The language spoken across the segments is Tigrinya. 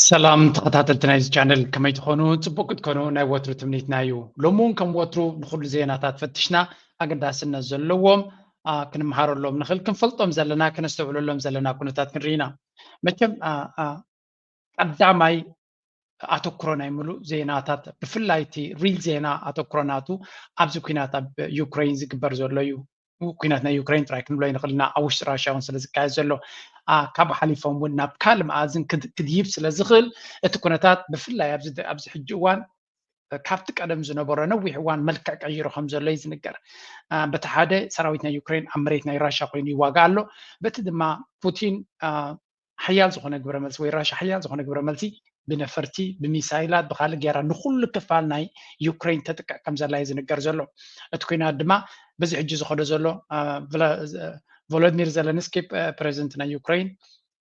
ሰላም ተኸታተልቲ ናይዚ ቻነል፣ ከመይ ትኾኑ? ጽቡቅ ክትኮኑ ናይ ወትሩ ትምኒትና እዩ። ሎሚ እውን ከም ወትሩ ንኹሉ ዜናታት ፈትሽና ኣገዳስነት ዘለዎም፣ አ፣ ክንመሃረሎም ንኽእል፣ ክንፈልጦም ዘለና፣ ክነስተውዕለሎም ዘለና ኩነታት ክንርኢ ኢና። መቸም፣ አ፣ አ፣ ቀዳማይ ኣተኩሮ ናይ ምሉእ ዜናታት፣ ብፍላይ እቲ ሪል ዜና ኣተኩሮ ናቱ ኣብዚ ኲናት ኣብ ዩክሬን ዝግበር ዘሎ እዩ። ኲናት ናይ ዩክሬን ጥራይ ክንብሎ ኣይንኽእል ኢና፣ ኣብ ውሽጢ ራሽያ እውን ስለ ዝካየድ ዘሎ፣ አ፣ ካብኡ ሓሊፎም እውን ናብ ካልእ መኣዝን ክድ-፣ ክድይብ ስለ ዝኽእል፣ እቲ ኩነታት ብፍላይ ኣብዚ ደ-፣ ኣብዚ ሕጂ እዋን፣ እ፣ ካብቲ ቀደም ዝነበሮ ነዊሕ እዋን መልክዕ ቀይሩ ከም ዘሎ እዩ ዝንገር። አ፣ በቲ ሓደ ሰራዊት ናይ ዩክሬን ኣብ መሬት ናይ ራሽያ ኮይኑ ይዋጋእ ኣሎ። በቲ ድማ ፑቲን፣ አ፣ ሓያል ዝኾነ ግብረ መልሲ ወይ ራሽያ ሓያል ዝኾነ ግብረ መልሲ ብነፈርቲ፣ ብሚሳይላት፣ ብኻልእ ጌራ ንኹሉ ክፋል ናይ ዩክሬን ተጥቅዕ ከም ዘላ እዩ ዝንገር ዘሎ። እቲ ኲናት ድማ በዚ ሕጂ ዝኸዶ ዘሎ፣ አ፣ ቭላ-፣ ዝ-፣ ቮሎዲሚር ዘለንስኪ፣ ፕ-፣ ፕሬዚደንት ናይ ዩክሬን፣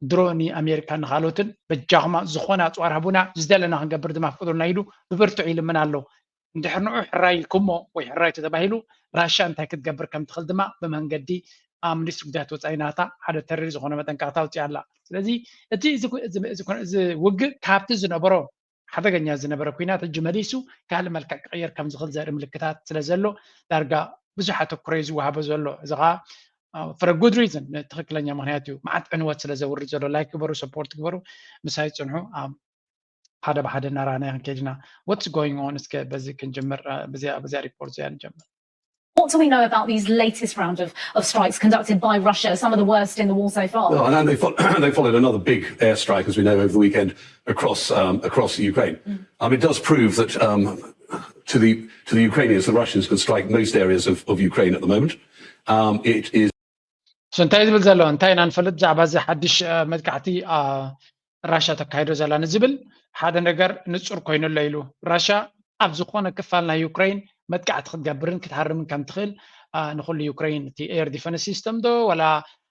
ድሮ ንኣሜሪካ ንኻልኦትን በጃኹማ ዝኾነ ኣፅዋር ሃቡና፣ ዝደለና ክንገብር ድማ ፍቅዱልና ኢሉ ብብርቱዕ ይልምን ኣሎ። እንድሕር ንዑ ሕራይ ኢልኩሞ ወይ ሕራይ ተተባሂሉ፣ ራሽያ እንታይ ክትገብር ከም ትኽእል ድማ ብመንገዲ፣ አ፣ ሚኒስትሪ ጉዳያት ወፃኢ ናታ ሓደ ተሪር ዝኾነ መጠንቀቕታ ኣውፂኣ ኣላ። ስለዚ እቲ፣ እዚ ኩ-፣ እዚ፣ እዚ ኩነ-፣ እዚ ውግእ ካብቲ ዝነበሮ ሓደገኛ ዝነበረ ኲናት ሕጂ መሊሱ ካልእ መልክዕ ክቕየር ከም ዝኽእል ዘርኢ ምልክታት ስለ ዘሎ፣ ዳርጋ ብዙሕ ኣተኩሮ እዩ ዝወሃቦ ዘሎ። እዚ ኸዓ፣ አ፣ for a good reason፣ ትኽክለኛ ምኽንያት እዩ። መዓት ዕንወት ስለ ዘውርድ ዘሎ። ላይክ ግበሩ፣ ሰፖርት ግበሩ፣ ምሳይ ጽንሑ። አ፣ ሓደ ብሓደ እናረኣናዮ ክንከይድ ኢና። What's going on? እስከ በዚ ክንጅምር፣ አ፣ በዚኣ፣ በዚኣ ሪፖርት እዚኣ ንጀምር። What do we know about these latest round of, of strikes conducted by Russia, some of the worst in the war so far? Well, and they, fo- they followed another big airstrike, as we know, over the weekend across um, across Ukraine. Um, it does prove that um, to the to the Ukrainians, the Russians can strike most areas of, of Ukraine at the moment. Um, it is So እንታይ ዝብል ዘሎ? እንታይ ኢና ንፈልጥ ብዛዕባ እዚ ሓድሽ፣ አ፣ መጥቃዕቲ፣ አ፣ ራሽያ ተካሂዶ ዘላ ንዝብል ሓደ ነገር ንጹር ኮይኑ ኣሎ ኢሉ። ራሽያ ኣብ ዝኾነ ክፋል ናይ ዩክሬን መጥቃዕቲ ክትገብርን ክትሃርምን ከም ትኽእል፣ አ፣ ንኹሉ ዩክሬን እቲ ኤር ዲፈንስ ሲስተም ዶ ወላ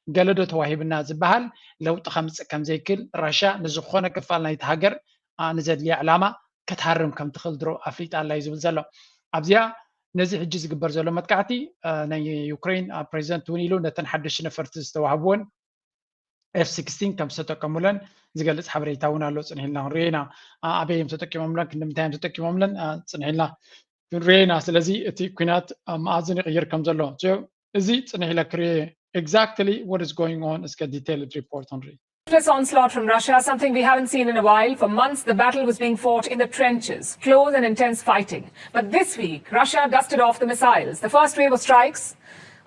ገለ ዶ ተዋሂብና ዝበሃል ለውጢ ከምጽእ ከም ዘይክእል፣ ራሽያ ንዝኾነ ክፋል ናይቲ ሃገር፣ አ፣ ንዘድልያ ዕላማ ክትሃርም ከም ትኽእል ድሮ ኣፍሊጣ ኣላ እዩ ዝብል ዘሎ። ኣብዚኣ ነዚ ሕጂ ዝግበር ዘሎ መጥቃዕቲ፣ አ፣ ናይ ዩክሬን፣ አ፣ ፕሬዚደንት እውን ኢሉ ነተን ሓደሽቲ ነፈርቲ ዝተዋህብወን ኤፍ ሲክስቲን ከም ዝተጠቀሙለን ዝገልጽ ሓበሬታ እውን ኣሎ። ጽንሕ ኢልና ክንሪኦ ኢና። አ፣ ኣበይ እዮም ተጠቂሞምለን፣ ክንዲ ምንታይ እዮም ተጠቂሞምለን፣ አ፣ ጽንሕ ኢልና ክንሪኦ ኢና። ስለዚ እቲ ኲናት ኣብ መኣዝን ይቕይር ከም ዘሎ፣ so፣ እዚ ጽንሕ ኢለ ክሪኦ exactly what is going on። እስከ detailed report ክንርኢ። Ruthless onslaught from Russia, something we haven't seen in a while. For months, the battle was being fought in the trenches, close and intense fighting. But this week, Russia dusted off the missiles. The first wave of strikes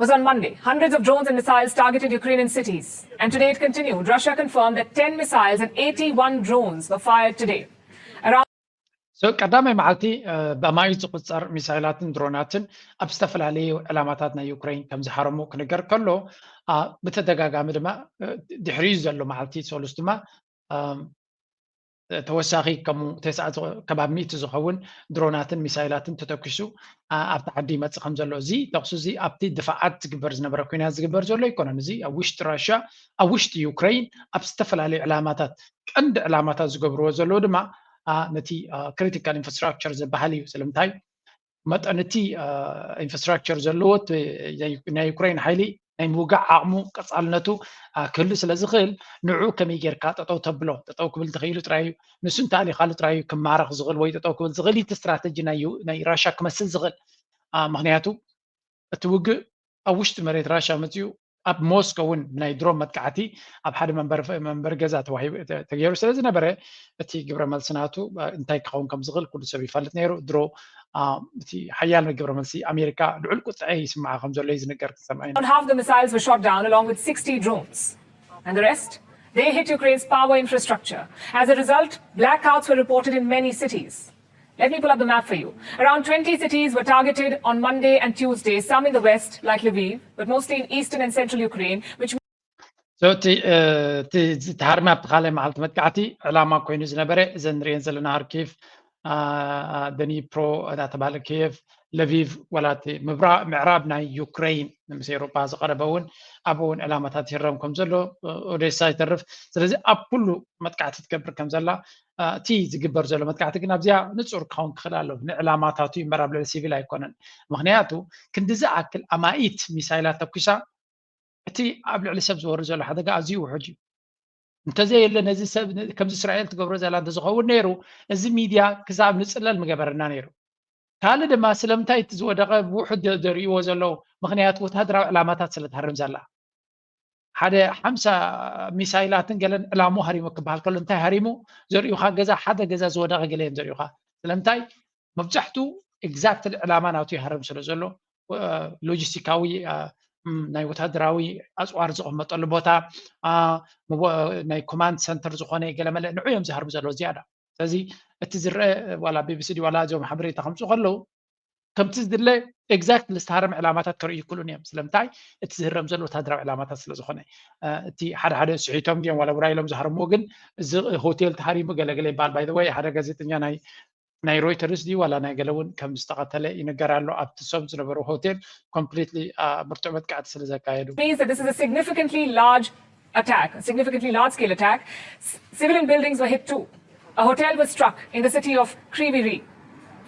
was on Monday. Hundreds of drones and missiles targeted Ukrainian cities. And today it continued. Russia confirmed that ten missiles and eighty-one drones were fired today. Around So ቀዳማይ መዓልቲ፣ እ፣ ብኣማኢት ዝቑጸር ሚሳይላትን ድሮናትን ኣብ ዝተፈላለዩ ዕላማታት ናይ ዩክሬን ከም ዝሃረሙ ክንገር ከሎ፣ አ፣ ብተደጋጋሚ ድማ፣ እ፣ ድሕሪኡ ዘሎ መዓልቲ ሰሉስ ድማ፣ ኣም፣ ተወሳኺ ከምኡ ተስዓ ዝኸ-፣ ከባቢ ሚእቲ ዝኸውን ድሮናትን ሚሳይላትን ተተኲሱ፣ አ፣ ኣብቲ ዓዲ ይመጽእ ከም ዘሎ። እዚ ተኹሲ እዚ ኣብቲ ድፋዓት ዝግበር ዝነበረ፣ ኲናት ዝግበር ዘሎ ኣይኮነን። እዚ ኣብ ውሽጢ ራሽያ፣ ኣብ ውሽጢ ዩክሬን፣ ኣብ ዝተፈላለዩ ዕላማታት፣ ቀንዲ ዕላማታት ዝገብርዎ ዘለዉ ድማ፣ አ፣ ነቲ፣ አ፣ ክሪቲካል ኢንፍራስትራክቸር ዝበሃል እዩ። ስለምንታይ? መጠን እቲ፣ አ፣ ኢንፍራስትራክቸር ዘለዎ፣ እቲ ናይ፣ ናይ ዩክሬን ሓይሊ ናይ ምውጋእ ዓቕሙ፣ ቀጻልነቱ፣ አ፣ ክህሉ ስለ ዝኽእል፣ ንዕኡ ከመይ ጌርካ ጠጠው ተብሎ? ጠጠው ክብል ተኽኢሉ ጥራይ እዩ። ንሱ እንተኣሊኻሉ ጥራይ እዩ ክማረኽ ዝኽእል ወይ ጠጠው ክብል ዝኽእል። እቲ ስትራተጂ ናይ ዩ-፣ ናይ ራሽያ ክመስል ዝኽእል። አ፣ ምኽንያቱ እቲ ውግእ ኣብ ውሽጢ መሬት ራሽያ መጺኡ፣ ኣብ ሞስኮ እውን ናይ ድሮን መጥቃዕቲ ኣብ ሓደ መንበሪ፣ መንበሪ ገዛ ተዋሂቡ፣ ተ-፣ ተገይሩ ስለ ዝነበረ፣ እቲ ግብረ መልሲ ናቱ፣ አ፣ እንታይ ክኸውን ከም ዝኽእል ኩሉ ሰብ ይፈልጥ ነይሩ። ድሮ፣ አ፣ እቲ ሓያል ግብረ መልሲ ኣሜሪካ ልዑል ቁጥዐ ይስምዓ ከም ዘሎ እዩ ዝንገር። ክንሰምዖ ኢና። Around half the missiles were shot down, along with sixty drones. And the rest? They hit Ukraine's power infrastructure. As a result, blackouts were reported in many cities. Let me pull up the map for you. Around twenty cities were targeted on Monday and Tuesday, some in the west, like Lviv, but mostly in eastern and central Ukraine, which So እቲ፣ እ፣ እቲ ዝተሃርመ ኣብቲ ካልኣይ መዓልቲ መጥቃዕቲ ዕላማ ኮይኑ ዝነበረ እዘን ንሪኤን ዘለና ሃርኪቭ፣ አ፣ ደኒፕሮ እናተባህለ፣ ኪየቭ፣ ለቪቭ፣ ዋላ እቲ ምብራ-፣ ምዕራብ ናይ ዩክሬን ምስ ኤውሮጳ ዝቐረበ እውን ኣብኡ እውን ዕላማታት ይህረም ከም ዘሎ፣ እ፣ ኦዴሳ ይተርፍ። ስለዚ ኣብ ኩሉ መጥቃዕቲ ትገብር ከም ዘላ፣ እ፣ እቲ ዝግበር ዘሎ መጥቃዕቲ ግን ኣብዚኣ ንጹር ክኸውን ክኽእል ኣለዎ። ንዕላማታቱ እዩ እምበር ኣብ ልዕሊ ሲቪል ኣይኮነን። ምኽንያቱ ክንዲ ዝኣክል ኣማኢት ሚሳይላት ተኲሳ፣ እቲ ኣብ ልዕሊ ሰብ ዝወርድ ዘሎ ሓደጋ ኣዝዩ ውሑድ እዩ። እንተዘየለ ነዚ ሰብ ከምዚ እስራኤል ትገብሮ ዘላ እንተዝኸውን ነይሩ፣ እዚ ሚድያ ክሳብ ንፅለል ምገበረና ነይሩ። ካልእ ድማ ስለምንታይ እቲ ዝወደቐ ብውሑድ ዘርእይዎ ዘለዉ? ምኽንያቱ ወታደራዊ ዕላማታት ስለ ትሃርም ዘላ። ሓደ ሓምሳ ሚሳይላትን ገለን ዕላሙ ሃሪሙ ክበሃል ከሎ እንታይ ሃሪሙ ዘርእዩኻ? ገዛ፣ ሓደ ገዛ ዝወደቐ ገለ እዮም ዘርእዩኻ። ስለምንታይ? መብዛሕቱ ኤግዛክትሊ ዕላማ ናቱ ይሃርም ስለ ዘሎ፣ ሎጂስቲካዊ ናይ ወታደራዊ ኣፅዋር ዝቕመጠሉ ቦታ፣ ናይ ኮማንድ ሰንተር ዝኾነ ገለመለ ንዑ እዮም ዝሃርሙ ዘለዉ ዝያዳ። ስለዚ እቲ ዝረአ ዋላ ቢቢሲ ድዩ ዋላ እዚኦም ሓበሬታ ከምፁ ከለዉ ከምቲ ዝድለ ኤግዛክትሊ ዝተሃረመ ዕላማታት ከርእዩ ይክእሉን እዮም። ስለምንታይ? እቲ ዝህረም ዘሎ ወታደራዊ ዕላማታት ስለ ዝኾነ። እቲ ሓደ ሓደ ስሒቶም ድዮም ዋላ ውራይ ኢሎም ዝሃርምዎ፣ ግን እዚ ሆቴል ተሃሪሙ ገለገለ ይበሃል። ባይ ወይ ሓደ ጋዜጠኛ ናይ ናይ ሮይተርስ ድዩ ዋላ ናይ ገለ እውን ከም ዝተቐተለ ይንገር ኣሎ። ኣብቲ ሰብ ዝነበሩ ሆቴል ኮምፕሊትሊ ብርቱዕ መጥቃዕቲ ስለ ዘካየዱ። Means that this is a significantly large attack, a significantly large scale attack. Civilian buildings were hit too. A hotel was struck in the city of Kryvyi Rih.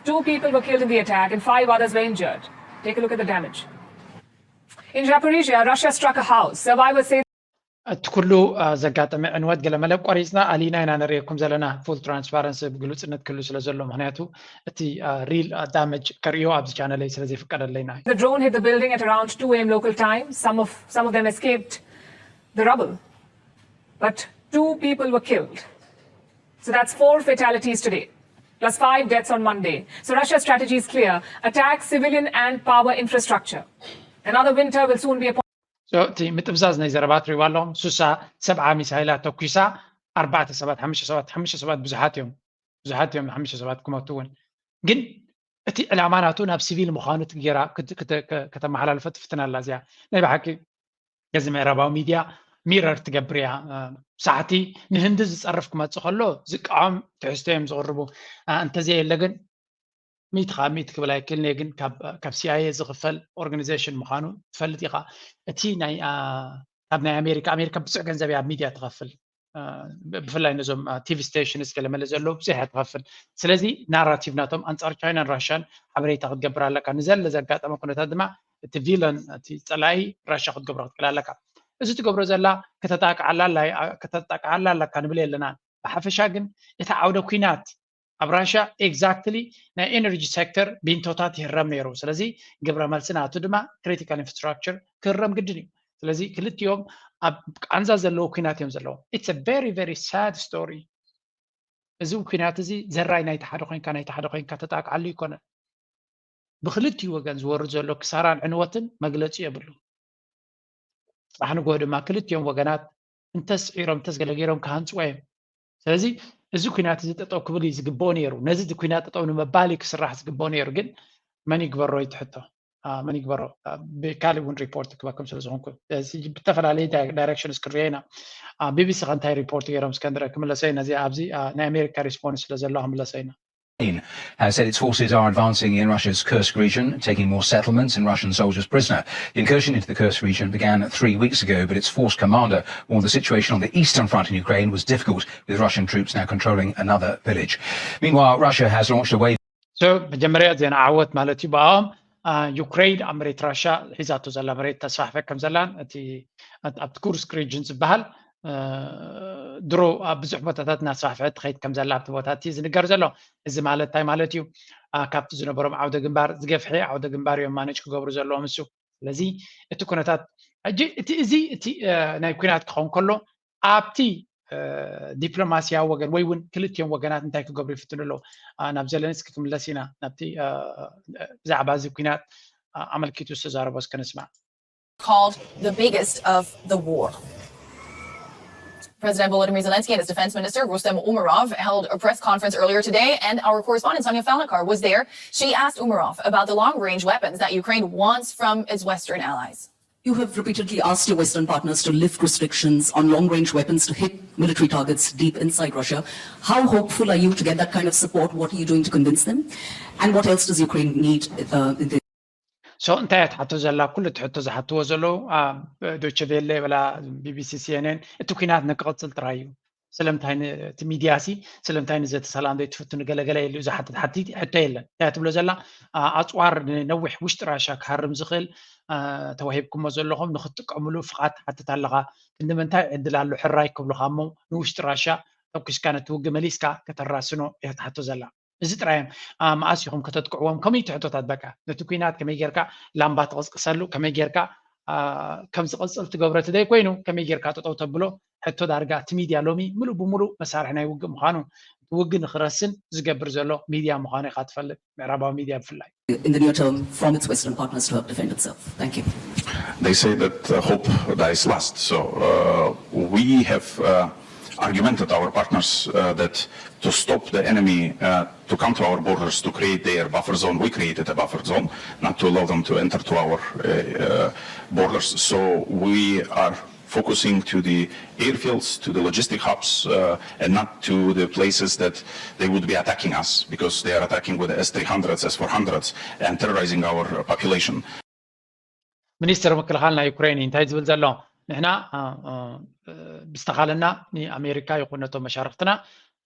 Two people were killed in the attack and five others were injured. Take a look at the damage. In Zaporizhia, Russia struck a house. Survivors say እቲ ኩሉ ዘጋጠመ ዕንወት ገለመለ ቆሪፅና ኣሊና ኢና ንርእየኩም ዘለና። ፉል ትራንስፓረንሲ፣ ግሉፅነት ክህሉ ስለ ዘሎ። ምክንያቱ እቲ ሪል ዳመጅ ከርእዮ ኣብዚ ቻነለይ ስለ ዘይፍቀደለይና እዩ። The drone hit the building at around two a.m. local time. Some of some of them escaped the rubble, but two people were killed. So that's four fatalities today, plus five deaths on Monday. So Russia's strategy is clear: attack civilian and power infrastructure. Another winter will soon be upon So እቲ ምጥምዛዝ ናይ ዘረባ ትሪእዋ ኣለኹም። ሱሳ ሰብዓ ሚሳይላት ተኩሳ ኣርባዕተ ሰባት ሓሙሽተ ሰባት ሓሙሽተ ሰባት ብዙሓት እዮም ብዙሓት እዮም ሓሙሽተ ሰባት ክመቱ እውን። ግን እቲ ዕላማ ናቱ ናብ ሲቪል ምዃኑ ጌራ ከተመሓላልፎ ትፍትን ኣላ። እዚኣ ናይ ብሓቂ ገዚ ምዕራባዊ ሚድያ ሚረር ትገብር እያ። ሳሕቲ ንህንዲ ዝፀርፍ ክመፅእ ከሎ ዝቃወም ትሕዝቶ እዮም ዝቕርቡ። እንተዘየለ ግን ሚእቲ ካብ ሚእቲ ክብል ኣይክእልን እየ፣ ግን ካብ ሲኣይኤ ዝኽፈል ኦርጋኒዜሽን ምዃኑ ትፈልጥ ኢኻ። እቲ ናይ ካብ ናይ ኣሜሪካ ኣሜሪካ ብዙሕ ገንዘብ እያ ኣብ ሚድያ ትኸፍል፣ ብፍላይ ነዞም ቲቪ ስቴሽንስ ገለመለ ዘለዉ ብዙሕ እያ ትኸፍል። ስለዚ ናራቲቭ ናቶም ኣንፃር ቻይናን ራሽያን ሓበሬታ ክትገብር ኣለካ። ንዘለ ዘጋጠመ ኩነታት ድማ እቲ ቪለን እቲ ፀላኢ ራሽያ ክትገብሮ ክትክእል ኣለካ። እዚ ትገብሮ ዘላ ከተጣቅዓላ ኣለካ ንብል የለና። ብሓፈሻ ግን እቲ ዓውደ ኩናት ኣብ ራሽያ ኤግዛክትሊ ናይ ኤነርጂ ሴክተር ቢንቶታት ይህረም ነይሩ። ስለዚ ግብረ መልሲ ናቱ ድማ ክሪቲካል ኢንፍራስትራክቸር ክህረም ግድን እዩ። ስለዚ ክልቲኦም ኣብ ቃንዛ ዘለዉ ኩናት እዮም ዘለዎም። It's a very very sad story። እዚ ኩናት እዚ ዘራይ ናይቲ ሓደ ኮይንካ ናይቲ ሓደ ኮይንካ ተጣቅዓሉ ይኮነ። ብክልቲኡ ወገን ዝወርድ ዘሎ ክሳራን ዕንወትን መግለፂ የብሉ። ፅባሕ ንግሆ ድማ ክልቲኦም ወገናት እንተስዒሮም እንተስገለገይሮም ክሃንፅዎ እዮም። ስለዚ እዚ ኩናት እዚ ጠጠው ክብል እዩ ዝግብኦ ነይሩ። ነዚ ኩናት ጠጠው ንምባል እዩ ክስራሕ ዝግብኦ ነይሩ። ግን መን ይግበሮ ይትሕቶ መን ይግበሮ። ብካሊእ እውን ሪፖርት ክበኩም ስለ ዝኾንኩ ብተፈላለየ ዳይሬክሽንስ ክርዮ ኢና። ቢቢሲ ከ እንታይ ሪፖርት ገይሮም እስከ ንርኢ። ክምለሰ ነዚ ኣብዚ ናይ ኣሜሪካ ሪስፖንስ ስለ ዘሎ ክምለሰ ኢና። Has said its forces are advancing in Russia's Kursk region, taking more settlements and Russian soldiers prisoner. The incursion into the Kursk region began three weeks ago, but its force commander warned the situation on the eastern front in Ukraine was difficult, with Russian troops now controlling another village. Meanwhile, Russia has launched a wave So መጀመርያ ዜና ዓወት ማለት እዩ ብኣኦም። ዩክሬን ኣብ መሬት ራሻ ሒዛቶ ዘላ መሬት ተስፋሕፈ ከም ዘላን እቲ ኣብቲ ኩርስክ ሪጅን ዝበሃል ድሮ ኣብ ብዙሕ ቦታታት እናስፋሕፈ ትኸይድ ከም ዘላ ኣብቲ ቦታ እቲ ዝንገር ዘሎ። እዚ ማለት እንታይ ማለት እዩ? ካብቲ ዝነበሮም ዓውደ ግንባር ዝገፍሐ ዓውደ ግንባር እዮም ማነጅ ክገብሩ ዘለዎም እሱ። ስለዚ እቲ ኩነታት ሕጂ እቲ እዚ እቲ ናይ ኩናት ክኸውን ከሎ ኣብቲ ዲፕሎማስያዊ ወገን ወይ እውን ክልቲኦም ወገናት እንታይ ክገብሩ ይፍትኑ ኣለዉ? ናብ ዘለንስኪ ክምለስ ኢና። ናብቲ ብዛዕባ እዚ ኩናት ኣመልኪቱ ዝተዛረቦ እስከ ንስማዕ። Called the biggest of the war. President Volodymyr Zelensky and his defense minister Rustem Umerov held a press conference earlier today, and our correspondent Sonia Falnikar was there. She asked Umerov about the long-range weapons that Ukraine wants from its Western allies. You have repeatedly asked your Western partners to lift restrictions on long-range weapons to hit military targets deep inside Russia. How hopeful are you to get that kind of support? What are you doing to convince them? And what else does Ukraine need uh, in the So እንታይ እያ ትሓቶ ዘላ? ኩሉ ትሕቶ ዝሓትዎ ዘለዉ ዶቸ ቬለ ወላ ቢቢሲ ሲኤንኤን እቲ ኩናት ንክቕፅል ጥራይ እዩ። ስለምንታይ እቲ ሚድያ ሲ ስለምንታይ ንዘተ ሰላም ዘይትፍትኑ ገለገለ የሉ ዝሓትት ሓቲ ሕቶ የለን። እንታይ ትብሎ ዘላ ኣፅዋር ንነዊሕ ውሽጢ ራሻ ክሃርም ዝኽእል ተዋሂብኩሞ ዘለኹም ንክትጥቀምሉ ፍቓድ ትሓትት ኣለኻ። ክንዲ ምንታይ ዕድል ኣሎ ሕራይ ክብሉኻ እሞ ንውሽጢ ራሻ ተኩስካ ነቲ ውግእ መሊስካ ከተራስኖ እያ ትሓቶ ዘላ። እዚ ጥራይ እዮም መኣስ ኢኹም ከተጥቅዕዎም ከምኡ ትሕቶታት በቃ ነቲ ኩናት ከመይ ጌርካ ላምባ ትቕስቅሰሉ ከመይ ጌርካ ከም ዝቕፅል ትገብሮ እቲ ዘይኮይኑ ከመይ ጌርካ ጠጠው ተብሎ ሕቶ ዳርጋ እቲ ሚድያ ሎሚ ምሉእ ብምሉእ መሳርሒ ናይ ውግእ ምዃኑ እቲ ውግእ ንክረስን ዝገብር ዘሎ ሚድያ ምዃኑ ኢኻ ትፈልጥ ምዕራባዊ ሚድያ ብፍላይ in the near term from its Western partners to help defend itself? Thank you. They say that uh, hope dies last. So uh, we have uh, argumented our partners uh, that to stop the enemy uh, to come to our borders, to create their buffer zone, we created a buffer zone, not to allow them to enter to our uh, uh, borders. So we are focusing to the airfields, to the logistic hubs, uh, and not to the places that they would be attacking us, because they are attacking with S three hundreds, S four hundreds, and terrorizing our population. ሚኒስትር ምክልኻል ናይ ዩክሬን እንታይ ዝብል ዘሎ ንሕና ብዝተኻለና ንኣሜሪካ ይኹን ነቶም መሻርክትና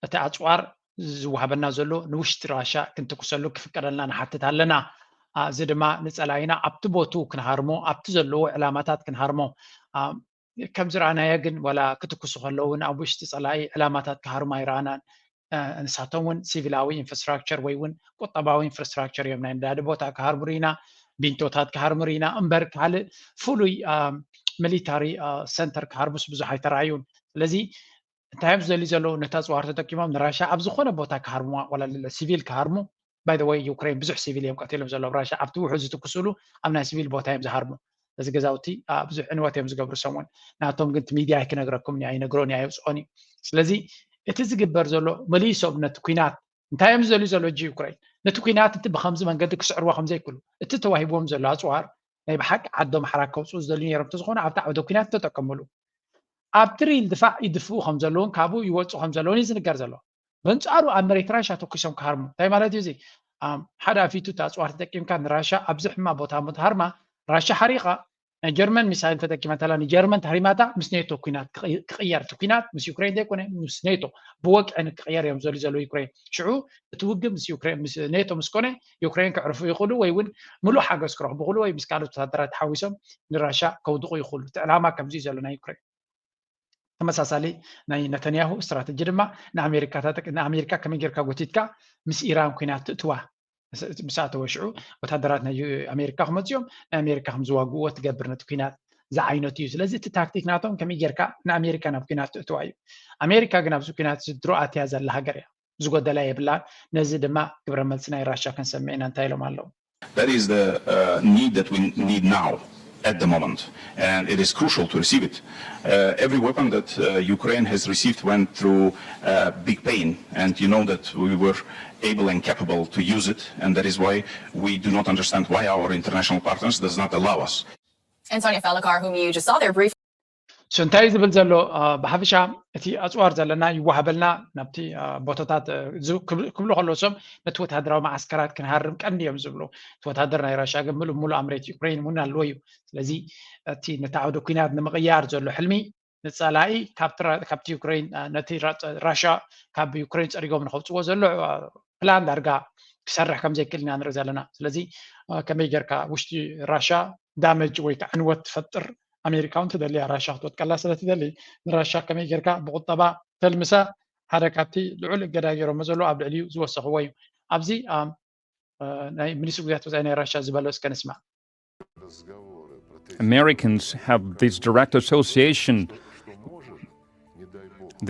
እቲ ኣፅዋር ዝወሃበና ዘሎ ንውሽጢ ራሻ ክንትኩሰሉ ክፍቀደልና ንሓትት ኣለና። እዚ ድማ ንፀላኢና ኣብቲ ቦቱ ክንሃርሞ ኣብቲ ዘለዎ ዕላማታት ክንሃርሞ ከም ዝረኣናዮ ግን ዋላ ክትኩሱ ከለውን ኣብ ውሽጢ ፀላኢ ዕላማታት ክሃርሙ ኣይረኣናን። ንሳቶም እውን ሲቪላዊ ኢንፍራስትራክቸር ወይ እውን ቁጠባዊ ኢንፍራስትራክቸር እዮም ናይ ነዳዲ ቦታ ክሃርሙ ርኢና፣ ቢንቶታት ክሃርሙ ርኢና እምበር ካልእ ፍሉይ ሚሊታሪ ሰንተር ክሃርሙስ ብዙሕ ኣይተረኣዩን። ስለዚ እንታይ እዮም ዝደልዩ ዘለዉ ነቲ ኣፅዋር ተጠቂሞም ንራሻ ኣብ ዝኾነ ቦታ ክሃርሙዋ ዋላ ሲቪል ክሃርሙ by the way ዩክሬን ብዙሕ ሲቪል እዮም ቀቲሎም ዘለዉ ራሻ ኣብቲ ውሑ ዝትኩስሉ ኣብ ናይ ሲቪል ቦታ እዮም ዝሃርሙ እዚ ገዛውቲ ብዙሕ ዕንወት እዮም ዝገብሩ ሰሙን ናቶም ግን ሚድያ ኣይክነግረኩም ኣይነግሮን ኣየውፅኦን እዩ ስለዚ እቲ ዝግበር ዘሎ መሊሶም ነቲ ኩናት እንታይ እዮም ዝደልዩ ዘሎ እጂ ዩክሬን ነቲ ኩናት እቲ ብከምዚ መንገዲ ክስዕርዎ ከምዘይክሉ እቲ ተዋሂብዎም ዘሎ ኣፅዋር ናይ ብሓቂ ዓዶም ሓራ ከውፅኡ ዝደልዩ ነይሮም እንተዝኾኑ ኣብቲ ዓውደ ኩናት ተጠቀምሉ ኣብቲ ሪል ድፋዕ ይድፍኡ ከም ዘለውን ካብኡ ይወፁ ከም ዘለውን እዩ ዝንገር ዘሎ በንፃሩ ኣብ መሬት ራሻ ተኩሶም ክሃርሙ እንታይ ማለት እዩ እዚ ሓደ ኣፊቱ እቲ ኣፅዋር ተጠቂምካ ንራሻ ኣብዚ ሕማ ቦታ ምትሃርማ ራሻ ሓሪቃ ናይ ጀርመን ሚሳይል ተጠቂማ እንተላ ንጀርመን ተሃሪማታ ምስ ኔቶ ኩናት ክቅየር እቲ ኩናት ምስ ዩክሬን ዘይኮነ ምስ ኔቶ ብወግዒ ንክቅየር እዮም ዘሉ ዘለዉ ዩክሬን ሽዑ እቲ ውግእ ምስ ዩክሬን ምስ ኔቶ ምስ ኮነ ዩክሬን ክዕርፉ ይኽእሉ ወይ እውን ምሉእ ሓገዝ ክረኽቡ ይኽእሉ ወይ ምስ ካልኦት ወታደራት ተሓዊሶም ንራሻ ከውድቑ ይኽእሉ እቲ ዕላማ ከምዚ ዘሎ ናይ ዩክሬን ተመሳሳሊ ናይ ነተንያሁ ስትራተጂ ድማ ንኣሜሪካ ንኣሜሪካ ከመይ ጌርካ ጎቲትካ ምስ ኢራን ኩናት ትእትዋ ምስ ኣተወ ሽዑ ወታደራት ናይ ኣሜሪካ ክመፅኦም ናይ ኣሜሪካ ከም ዝዋግእዎ ትገብር ነቲ ኩናት ዝዓይነቱ እዩ ስለዚ እቲ ታክቲክ ናቶም ከመይ ጌርካ ንኣሜሪካ ናብ ኩናት ትእትዋ እዩ ኣሜሪካ ግን ኣብዚ ኩናት ድሮ ኣትያ ዘላ ሃገር እያ ዝጎደላ የብላን ነዚ ድማ ግብረ መልሲ ናይ ራሻ ክንሰምዕ ኢና እንታይ ኢሎም ኣለዉ That is the uh, need that we need now at the moment, and it is crucial to receive it. Uh, every weapon that uh, Ukraine has received went through uh, big pain, and you know that we were able and capable to use it, and that is why we do not understand why our international partners does not allow us. And Sonia Falakar, whom you just saw there briefly. ሶ እንታይ ዝብል ዘሎ ብሓፈሻ እቲ ኣፅዋር ዘለና ይወሃበልና ናብቲ ቦታታት ክብሉ ከለዉ ሶም ነቲ ወታደራዊ መዓስከራት ክንሃርም ቀንዲ እዮም ዝብሉ እቲ ወታደር ናይ ራሻ ግን ምሉእ ምሉእ ኣብ መሬት ዩክሬን እውን ኣለዎ እዩ ስለዚ እቲ ነቲ ዓውደ ኩናት ንምቕያር ዘሎ ሕልሚ ንፀላኢ ካብቲ ዩክሬን ነቲ ራሻ ካብ ዩክሬን ፀሪጎም ንከውፅዎ ዘሎ ፕላን ዳርጋ ክሰርሕ ከም ዘይክእል ኢና ንርኢ ዘለና ስለዚ ከመይ ጌርካ ውሽጢ ራሻ ዳመጅ ወይ ከዓ ዕንወት ትፈጥር ኣሜሪካ እውን ትደሊ እያ ራሻ ክትወጥቀላ ስለ ትደሊ ንራሻ ከመይ ጌርካ ብቁጠባ ተልምሳ ሓደ ካብቲ ልዑል እገዳ ገይሮሞ ዘለዉ ኣብ ልዕሊኡ ዝወሰኽዎ እዩ ኣብዚ ናይ ሚኒስትሪ ጉዳያት ወፃኢ ናይ ራሻ ዝበሎ እስከ ንስማዕ Americans have this direct association,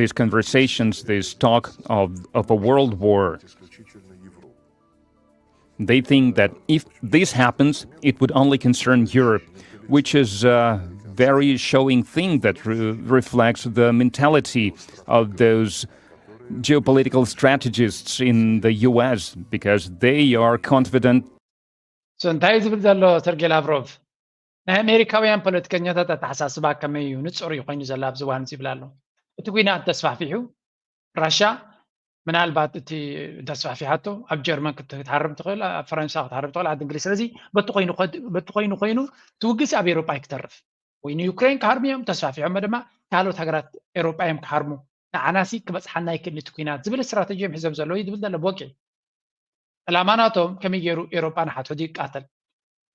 these conversations, this talk of, of a world war. They think that if this happens, it would only concern Europe, which is a very showing thing that re- reflects the mentality of those geopolitical strategists in the U S, because they are confident So እንታይ ዝብል ዘሎ ሰርጌ ላቭሮቭ ናይ ኣሜሪካውያን ፖለቲከኛታት ኣተሓሳስባ ከመይ እዩ ንፁር እዩ ኮይኑ ዘሎ ኣብዚ እዋን ይብል ኣሎ እቲ ኩናት ተስፋሕፊሑ ራሻ ምናልባት እቲ እንተስፋሕፊሓቶ ኣብ ጀርመን ክትሃርም ትኽእል ኣብ ፈረንሳ ክትሃርም ትኽእል ዓዲ እንግሊዝ ስለዚ በቲ ኮይኑ ኮይኑ ትውግስ ኣብ ኤሮጳ ይክተርፍ ወይ ንዩክሬን ክሃርሙ እዮም ተስፋሕፊሖሞ ድማ ካልኦት ሃገራት ኤሮጳ እዮም ክሃርሙ ንዓናሲ ክበፅሓና ይክእል እቲ ኩናት ዝብል ስትራተጂ እዮም ሒዞም ዘለዉ እዩ ዝብል ዘሎ ብወቂ። ዕላማ ናቶም ከመይ ገይሩ ኤሮጳ ንሓድሕዱ ይቃተል፣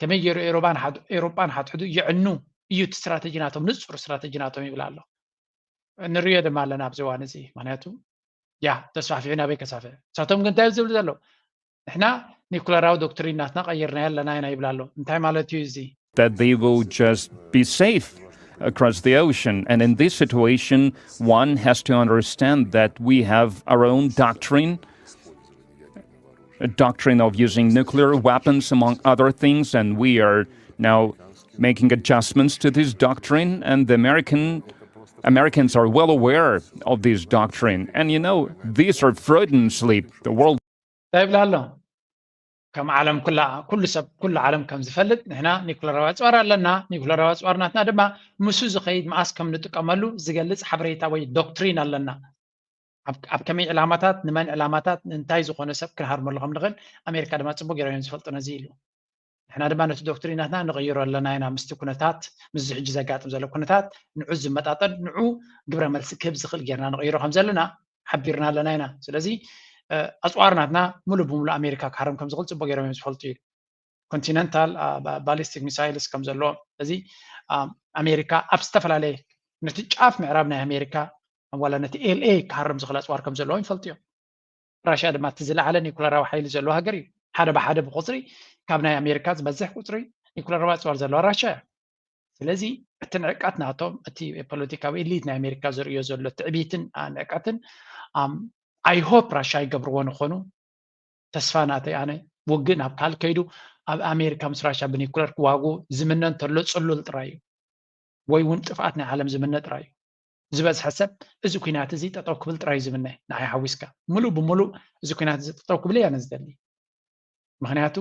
ከመይ ገይሩ ኤሮጳ ንሓድ- ኤሮጳ ንሓድሕዱ የዕኑ እዩ እቲ ስትራተጂ ናቶም፣ ንፁር ስትራተጂ ናቶም ይብል ኣሎ። ንሪኦ ድማ ኣለና ኣብዚ እዋን እዚ። ምክንያቱ ያ ተስፋሕፊሑ ናበይ ከሳፈ? ንሳቶም ግን እንታይ ዝብሉ ዘለዉ? ንሕና ኒኩለራዊ ዶክትሪን ናትና ቀይርናዮ ኣለና ኢና ይብል ኣሎ። እንታይ ማለት እዩ እዚ? That they will just be safe across the ocean. And in this situation, one has to understand that we have our own doctrine, a doctrine of using nuclear weapons, among other things, and we are now making adjustments to this doctrine. And the American Americans are well aware of this doctrine. And you know, these are Freudian sleep. The world እንታይ ይብል ኣሎ? ከም ዓለም ኩላ፣ ኩሉ ሰብ፣ ኩሉ ዓለም ከም ዝፈልጥ ንሕና ኒኩለራዊ ኣፅዋር ኣለና። ኒኩለራዊ ኣፅዋር ናትና ድማ ምስኡ ዝኸይድ መኣስ ከም ንጥቀመሉ ዝገልፅ ሓበሬታ ወይ ዶክትሪን ኣለና። ኣብ ኣብ ከመይ ዕላማታት፣ ንመን ዕላማታት፣ ንእንታይ ዝኾነ ሰብ ክንሃርመሉ ከም ንኽእል ኣሜሪካ ድማ ፅቡቅ ገይሮም እዮም ዝፈልጡ ነዚ ኢሉ። ንሕና ድማ ነቲ ዶክትሪን ናትና ንቕይሮ ኣለና ኢና። ምስቲ ኩነታት፣ ምስዚ ሕጂ ዘጋጥም ዘሎ ኩነታት ንዑ ዝመጣጠን፣ ንዑ ግብረ መልሲ ክህብ ዝኽእል ጌርና ንቕይሮ ከም ዘለና ሓቢርና ኣለና ኢና። ስለዚ ኣፅዋር ናትና ሙሉእ ብሙሉእ ኣሜሪካ ክሃርም ከም ዝኽእል ፅቡቅ ገይሮም እዮም ዝፈልጡ እዩ። ኮንቲነንታል ባሊስቲክ ሚሳይልስ ከም ዘለዎ። ስለዚ ኣሜሪካ ኣብ ዝተፈላለየ፣ ነቲ ጫፍ ምዕራብ ናይ ኣሜሪካ ዋላ ነቲ ኤልኤ ክሃርም ዝኽእል ኣፅዋር ከም ዘለዎ ይፈልጡ እዮም። ራሽያ ድማ እቲ ዝለዓለ ኒኩለራዊ ሓይሊ ዘለዎ ሃገር እዩ። ሓደ ብሓደ ብቁፅሪ ካብ ናይ ኣሜሪካ ዝበዝሕ ቁፅሪ ኒኩለራዊ ኣፅዋር ዘለዋ ራሽያ እያ። ስለዚ እቲ ንዕቀት ናቶም፣ እቲ ፖለቲካዊ ኢሊት ናይ ኣሜሪካ ዝርእዮ ዘሎ ትዕቢትን ንዕቀትን፣ ኣይ ሆፕ ራሽያ ይገብርዎ ንኾኑ። ተስፋ ናተይ ኣነ፣ ውግእ ናብ ካልእ ከይዱ ኣብ ኣሜሪካ ምስ ራሽያ ብኒኩለር ክዋግኡ ዝምነ እንተሎ ፅሉል ጥራይ እዩ፣ ወይ እውን ጥፍኣት ናይ ዓለም ዝምነ ጥራይ እዩ። ዝበዝሐ ሰብ እዚ ኩናት እዚ ጠጠው ክብል ጥራይ እዩ ዝምነ። ንዓይ ሓዊስካ፣ ሙሉእ ብሙሉእ እዚ ኩናት እዚ ጠጠው ክብል እየ ኣነ ዝደሊ። ምክንያቱ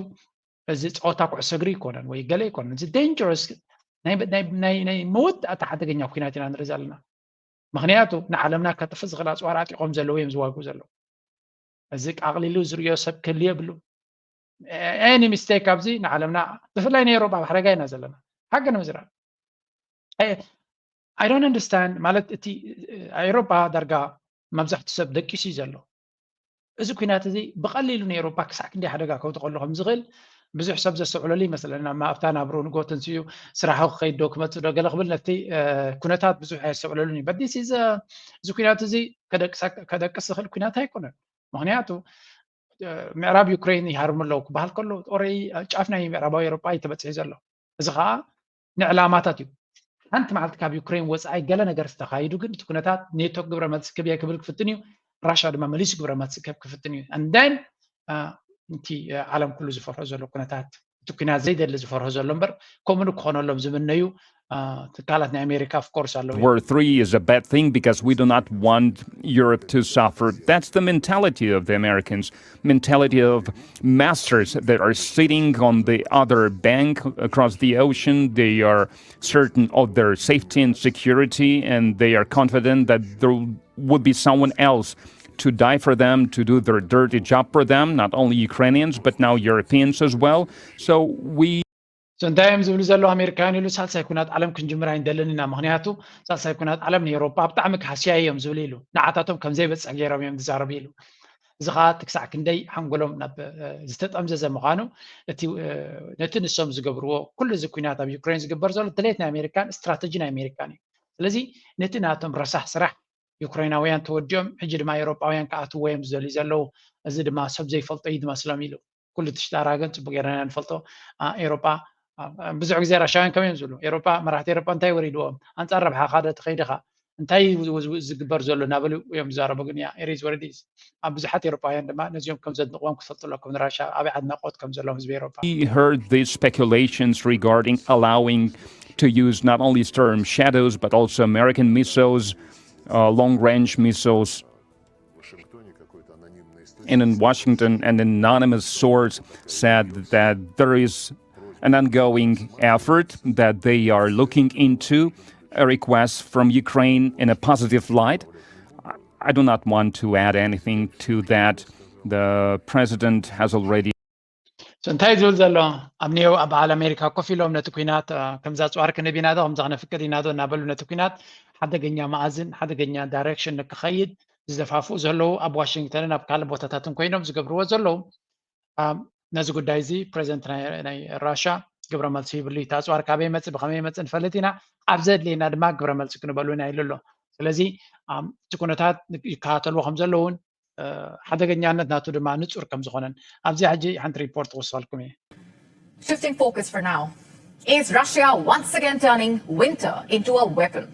እዚ ፀወታ ኩዕሶ እግሪ ኣይኮነን ወይ ገለ ኣይኮነን። እዚ ዴንጀረስ፣ ናይ መወዳእታ ሓደገኛ ኩናት ኢና ንርኢ ዘለና። ምክንያቱ ንዓለምና ከጥፍእ ዝኽእል ኣፅዋር ኣጢቆም ዘለዉ እዮም ዝዋግኡ ዘለዉ። እዚ ኣቕሊሉ ዝርእዮ ሰብ ክህሉ የብሉን። ኤኒ ሚስቴክ ኣብዚ ንዓለምና፣ ብፍላይ ንኤሮጳ ኣብ ሓደጋ ኢና ዘለና። ሓቂ ንምዝራብ፣ I don't understand። ማለት እቲ ኤሮጳ ዳርጋ መብዛሕትኡ ሰብ ደቂሱ እዩ ዘሎ። እዚ ኩናት እዚ ብቐሊሉ ንኤሮጳ ክሳዕ ክንደይ ሓደጋ ከውድቐሉ ከም ዝኽእል ብዙሕ ሰብ ዘስተውዕለሉ ይመስለና። ኣብታ ናብርኡ ንጎ ተንሲኡ ስራሑ ክኸይድ ዶ ክመጽእ ዶ ገለ ክብል ነቲ ኩነታት ብዙሕ ኣየስተውዕለሉን እዩ። But this is እዚ ኩናት እዚ ከደቅስ ዝኽእል ኩናት ኣይኮነን። ምክንያቱ ምዕራብ ዩክሬን ይሃርሙ ኣለዉ ክበሃል ከሎ ኦረዲ ጫፍ ናይ ምዕራባዊ ኤሮጳ እዩ ተበፂሑ ዘሎ። እዚ ከዓ ንዕላማታት እዩ። ሓንቲ መዓልቲ ካብ ዩክሬን ወፃኢ ገለ ነገር ዝተኻይዱ ግን እቲ ኩነታት ኔቶ ግብረ መልሲ ክብ ክብል ክፍትን እዩ። ራሻ ድማ መሊሱ ግብረ መልሲ ክብ ክፍትን እዩ። And then እቲ ዓለም ኩሉ ዝፈርሆ ዘሎ ኩነታት እቲ ኩናት ዘይደሊ ዝፈርሆ ዘሎ እምበር ከምኡ ክኾነሎም ዝምነዩ ትካላት ናይ ኣሜሪካ of course ኣለዉ እዮም። World three is a bad thing because we do not want Europe to suffer. That's the mentality of the Americans. Mentality of masters that are sitting on the other bank across the ocean. They are certain of their safety and security, and they are confident that there would be someone else to die for them, to do their dirty job for them, not only Ukrainians, but now Europeans as well. So we So እንታይ እዮም ዝብሉ ዘለዉ ኣሜሪካውያን ኢሉ ሳልሳይ ኩናት ዓለም ክንጅምር ኣይንደልን ኢና፣ ምክንያቱ ሳልሳይ ኩናት ዓለም ንኤውሮጳ ብጣዕሚ ክሃስያ እዮም ዝብሉ ኢሉ። ንዓታቶም ከም ዘይበፅሕ ገይሮም እዮም ዝዛረቡ ኢሉ። እዚ ከዓ እቲ ክሳዕ ክንደይ ሓንጎሎም ናብ ዝተጠምዘዘ ምዃኑ፣ እቲ ነቲ ንሶም ዝገብርዎ ኩሉ እዚ ኩናት ኣብ ዩክሬን ዝግበር ዘሎ ድሌት ናይ ኣሜሪካን ስትራተጂ ናይ ኣሜሪካን እዩ። ስለዚ ነቲ ናቶም ረሳሕ ስራሕ ዩክሬናውያን ተወዲኦም ሕጂ ድማ ኤውሮጳውያን ክኣትዎ እዮም ዝደልዩ ዘለዉ። እዚ ድማ ሰብ ዘይፈልጦ እዩ ዝመስሎም ኢሉ። ኩሉ ትሽጣራ ግን ፅቡቅ ጌርና ኢና ንፈልጦ። ኤውሮጳ ብዙሕ ግዜ ራሻውያን ከመይ እዮም ዝብሉ? ኤውሮጳ፣ መራሕቲ ኤውሮጳ እንታይ ወሪድዎም? ኣንፃር ረብሓኻ ዶ ትኸይድ ኢኻ? እንታይ እዩ ዝግበር ዘሎ እናበሉ እዮም ዝዛረቡ። ግን ያ it is what it is። ኣብ ብዙሓት ኤውሮጳውያን ድማ ነዚኦም ከም ዘድንቅዎም ክትፈልጡ ኣለኩም። ንራሻ ዓብዪ ኣድናቆት ከም ዘለዎም ህዝቢ ኤውሮጳ። We heard these speculations regarding allowing to use not only Storm Shadows but also American missiles, uh, long range missiles. And in Washington, an anonymous source said that there is an ongoing effort, that they are looking into a request from Ukraine in a positive light. I do not want to add anything to that. The president has already እንታይ ዝብል ዘሎ ኣብ ኒው ኣብ በዓል ኣሜሪካ ኮፍ ኢሎም ነቲ ኩናት ከምዚ ኣፅዋር ክንህብ ኢና ዶ ከምዚ ክነፍቅድ ኢና ዶ እናበሉ ነቲ ኩናት ሓደገኛ መኣዝን ሓደገኛ ዳይሬክሽን ንክኸይድ ዝደፋፍኡ ዘለዉ ኣብ ዋሽንግተንን ኣብ ካልእ ቦታታትን ኮይኖም ዝገብርዎ ዘለዉ ነዚ ጉዳይ እዚ ፕሬዚደንት ናይ ራሻ ግብረ መልሲ ይብሉ እዩ። ኣፅዋር ካበይ መፅእ ብኸመይ መፅእ ንፈልጥ ኢና፣ ኣብ ዘድልየና ድማ ግብረ መልሲ ክንበሉ ኢና ኢሉ ኣሎ። ስለዚ እቲ ኩነታት ይከታተልዎ ከም ዘለውን ሓደገኛነት ናቱ ድማ ንፁር ከም ዝኾነን ኣብዚ ሕጂ ሓንቲ ሪፖርት ክወስፈልኩም እየ። Shifting focus for now. Is Russia once again turning winter into a weapon?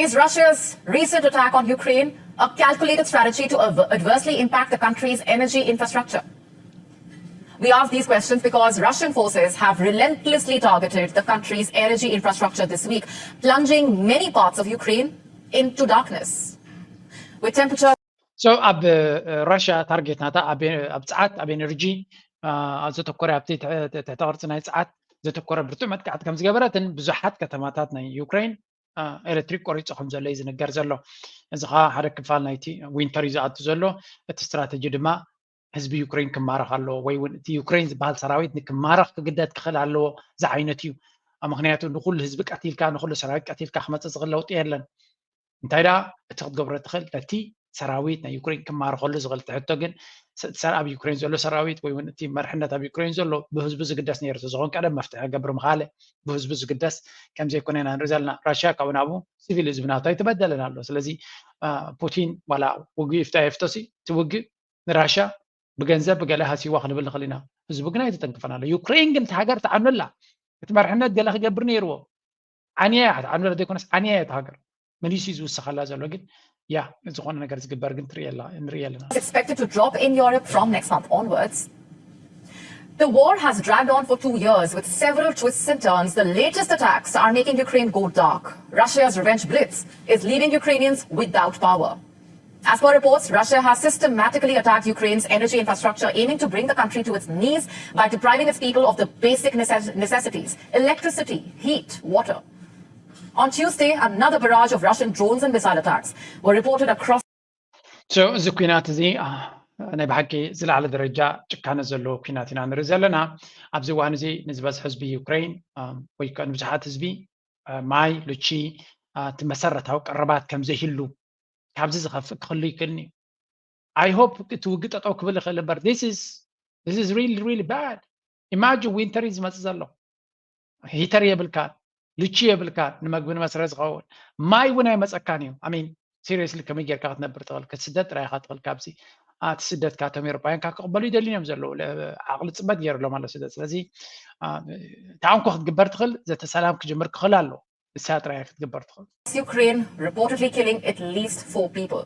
Is Russia's recent attack on Ukraine a calculated strategy to adversely impact the country's energy infrastructure? We ask these questions because Russian forces have relentlessly targeted the country's energy infrastructure this week, plunging many parts of Ukraine into darkness. With temperatures So ኣብ ራሽያ ታርጌት ናታ ኣብ ፀዓት ኣብ ኤነርጂ ዘተኮረ ኣብቲ ትሕተ ቅርፂ ናይ ፀዓት ዘተኮረ ብርቱዕ መጥቃዕቲ ከም ዝገበረትን ብዙሓት ከተማታት ናይ ዩክሬን ኤሌክትሪክ ቆሪፁ ከም ዘሎ እዩ ዝንገር ዘሎ። እዚ ከዓ ሓደ ክፋል ናይቲ ዊንተር እዩ ዝኣቱ ዘሎ። እቲ ስትራተጂ ድማ ህዝቢ ዩክሬን ክማረኽ ኣለዎ ወይ እውን እቲ ዩክሬን ዝበሃል ሰራዊት ንክማረኽ ክግደድ ክኽእል ኣለዎ ዝዓይነት እዩ። ምክንያቱ ንኩሉ ህዝቢ ቀቲልካ ንኩሉ ሰራዊት ቀቲልካ ክመፅእ ዝኽእል ለውጢ የለን። እንታይ ደኣ እቲ ክትገብሮ ትኽእል ነቲ ሰራዊት ናይ ዩክሬን ክማረኸሉ ዝኽእል ትሕቶ ግን ኣብ ዩክሬን ዘሎ ሰራዊት ወይ እውን እቲ መርሕነት ኣብ ዩክሬን ዘሎ ብህዝቡ ዝግደስ ነይሩ ተዝኾን ቀደም መፍትሒ ክገብር ምኻለ ብህዝቡ ዝግደስ ከምዘይኮነ ኢና ንርኢ ዘለና። ራሽያ ካብኡ ናብኡ ሲቪል ህዝቢ ናቱ ኣይተበደለን ኣሎ። ስለዚ ፑቲን ዋላ ውግእ ይፍታ የፍቶሲ እቲ ውግእ ንራሽያ ብገንዘብ ብገለ ሃሲዋ ክንብል ንኽእል ኢና። ህዝቡ ግን ኣይተተንክፈን ኣሎ። ዩክሬን ግን እቲ ሃገር ትዓኑ ኣላ። እቲ መርሕነት ገለ ክገብር ነይርዎ። ዓንያ እያ ትዓኑ ኣላ ዘይኮነስ ዓንያ እያ እቲ ሃገር። መሊሱ እዩ ዝውስኸላ ዘሎ ግን ያ ዝኾነ ነገር ዝግበር ግን ትርኢ ኣላ ንርኢ ኣለና። It's expected to drop in Europe from next month onwards. The war has dragged on for two years with several twists and turns. The latest attacks are making Ukraine go dark. Russia's revenge blitz is leaving Ukrainians without power. As per reports, Russia has systematically attacked Ukraine's energy infrastructure, aiming to bring the country to its knees by depriving its people of the basic necess- necessities: electricity, heat, water. On Tuesday, another barrage of Russian drones and missile attacks were reported across. So እዚ ኩናት እዚ ናይ ብሓቂ ዝለዓለ ደረጃ ጭካነ ዘለዎ ኩናት ኢና ንርኢ ዘለና። ኣብዚ እዋን እዚ ንዝበዝሕ ህዝቢ ዩክሬን ወይ ከዓ ንብዙሓት ህዝቢ ማይ፣ ሉቺ፣ እቲ መሰረታዊ ቀረባት ከም ዘይህሉ ካብዚ ዝኸፍእ ክህሉ ይክእልኒ እዩ። I hope እቲ ውግእ ጠጠው ክብል ይኽእል እምበር this is really really bad. Imagine winter እዩ ዝመፅእ ዘሎ። ሂተር የብልካን፣ ሉቺ የብልካን፣ ንምግቢ ንመስረ ዝኸውን ማይ እውን ኣይመፀካን እዩ። I mean seriously ከመይ ጌርካ ክትነብር ትኽእል? ክትስደድ ጥራይ ኢኻ ትኽእል ካብዚ። እቲ ስደት ካቶም ኤውሮጳውያን ካብ ክቕበሉ ይደልዩ እዮም ዘለዉ። ዓቕሊ ፅበት ገይሩሎም ኣሎ ስደት። ስለዚ ተኣንኮ ክትግበር ትኽእል፣ ዘተ ሰላም ክጅምር ክኽእል ኣለዎ። ንሳ ጥራይ ክትግበር ትኽእል። Ukraine reportedly killing at least four people.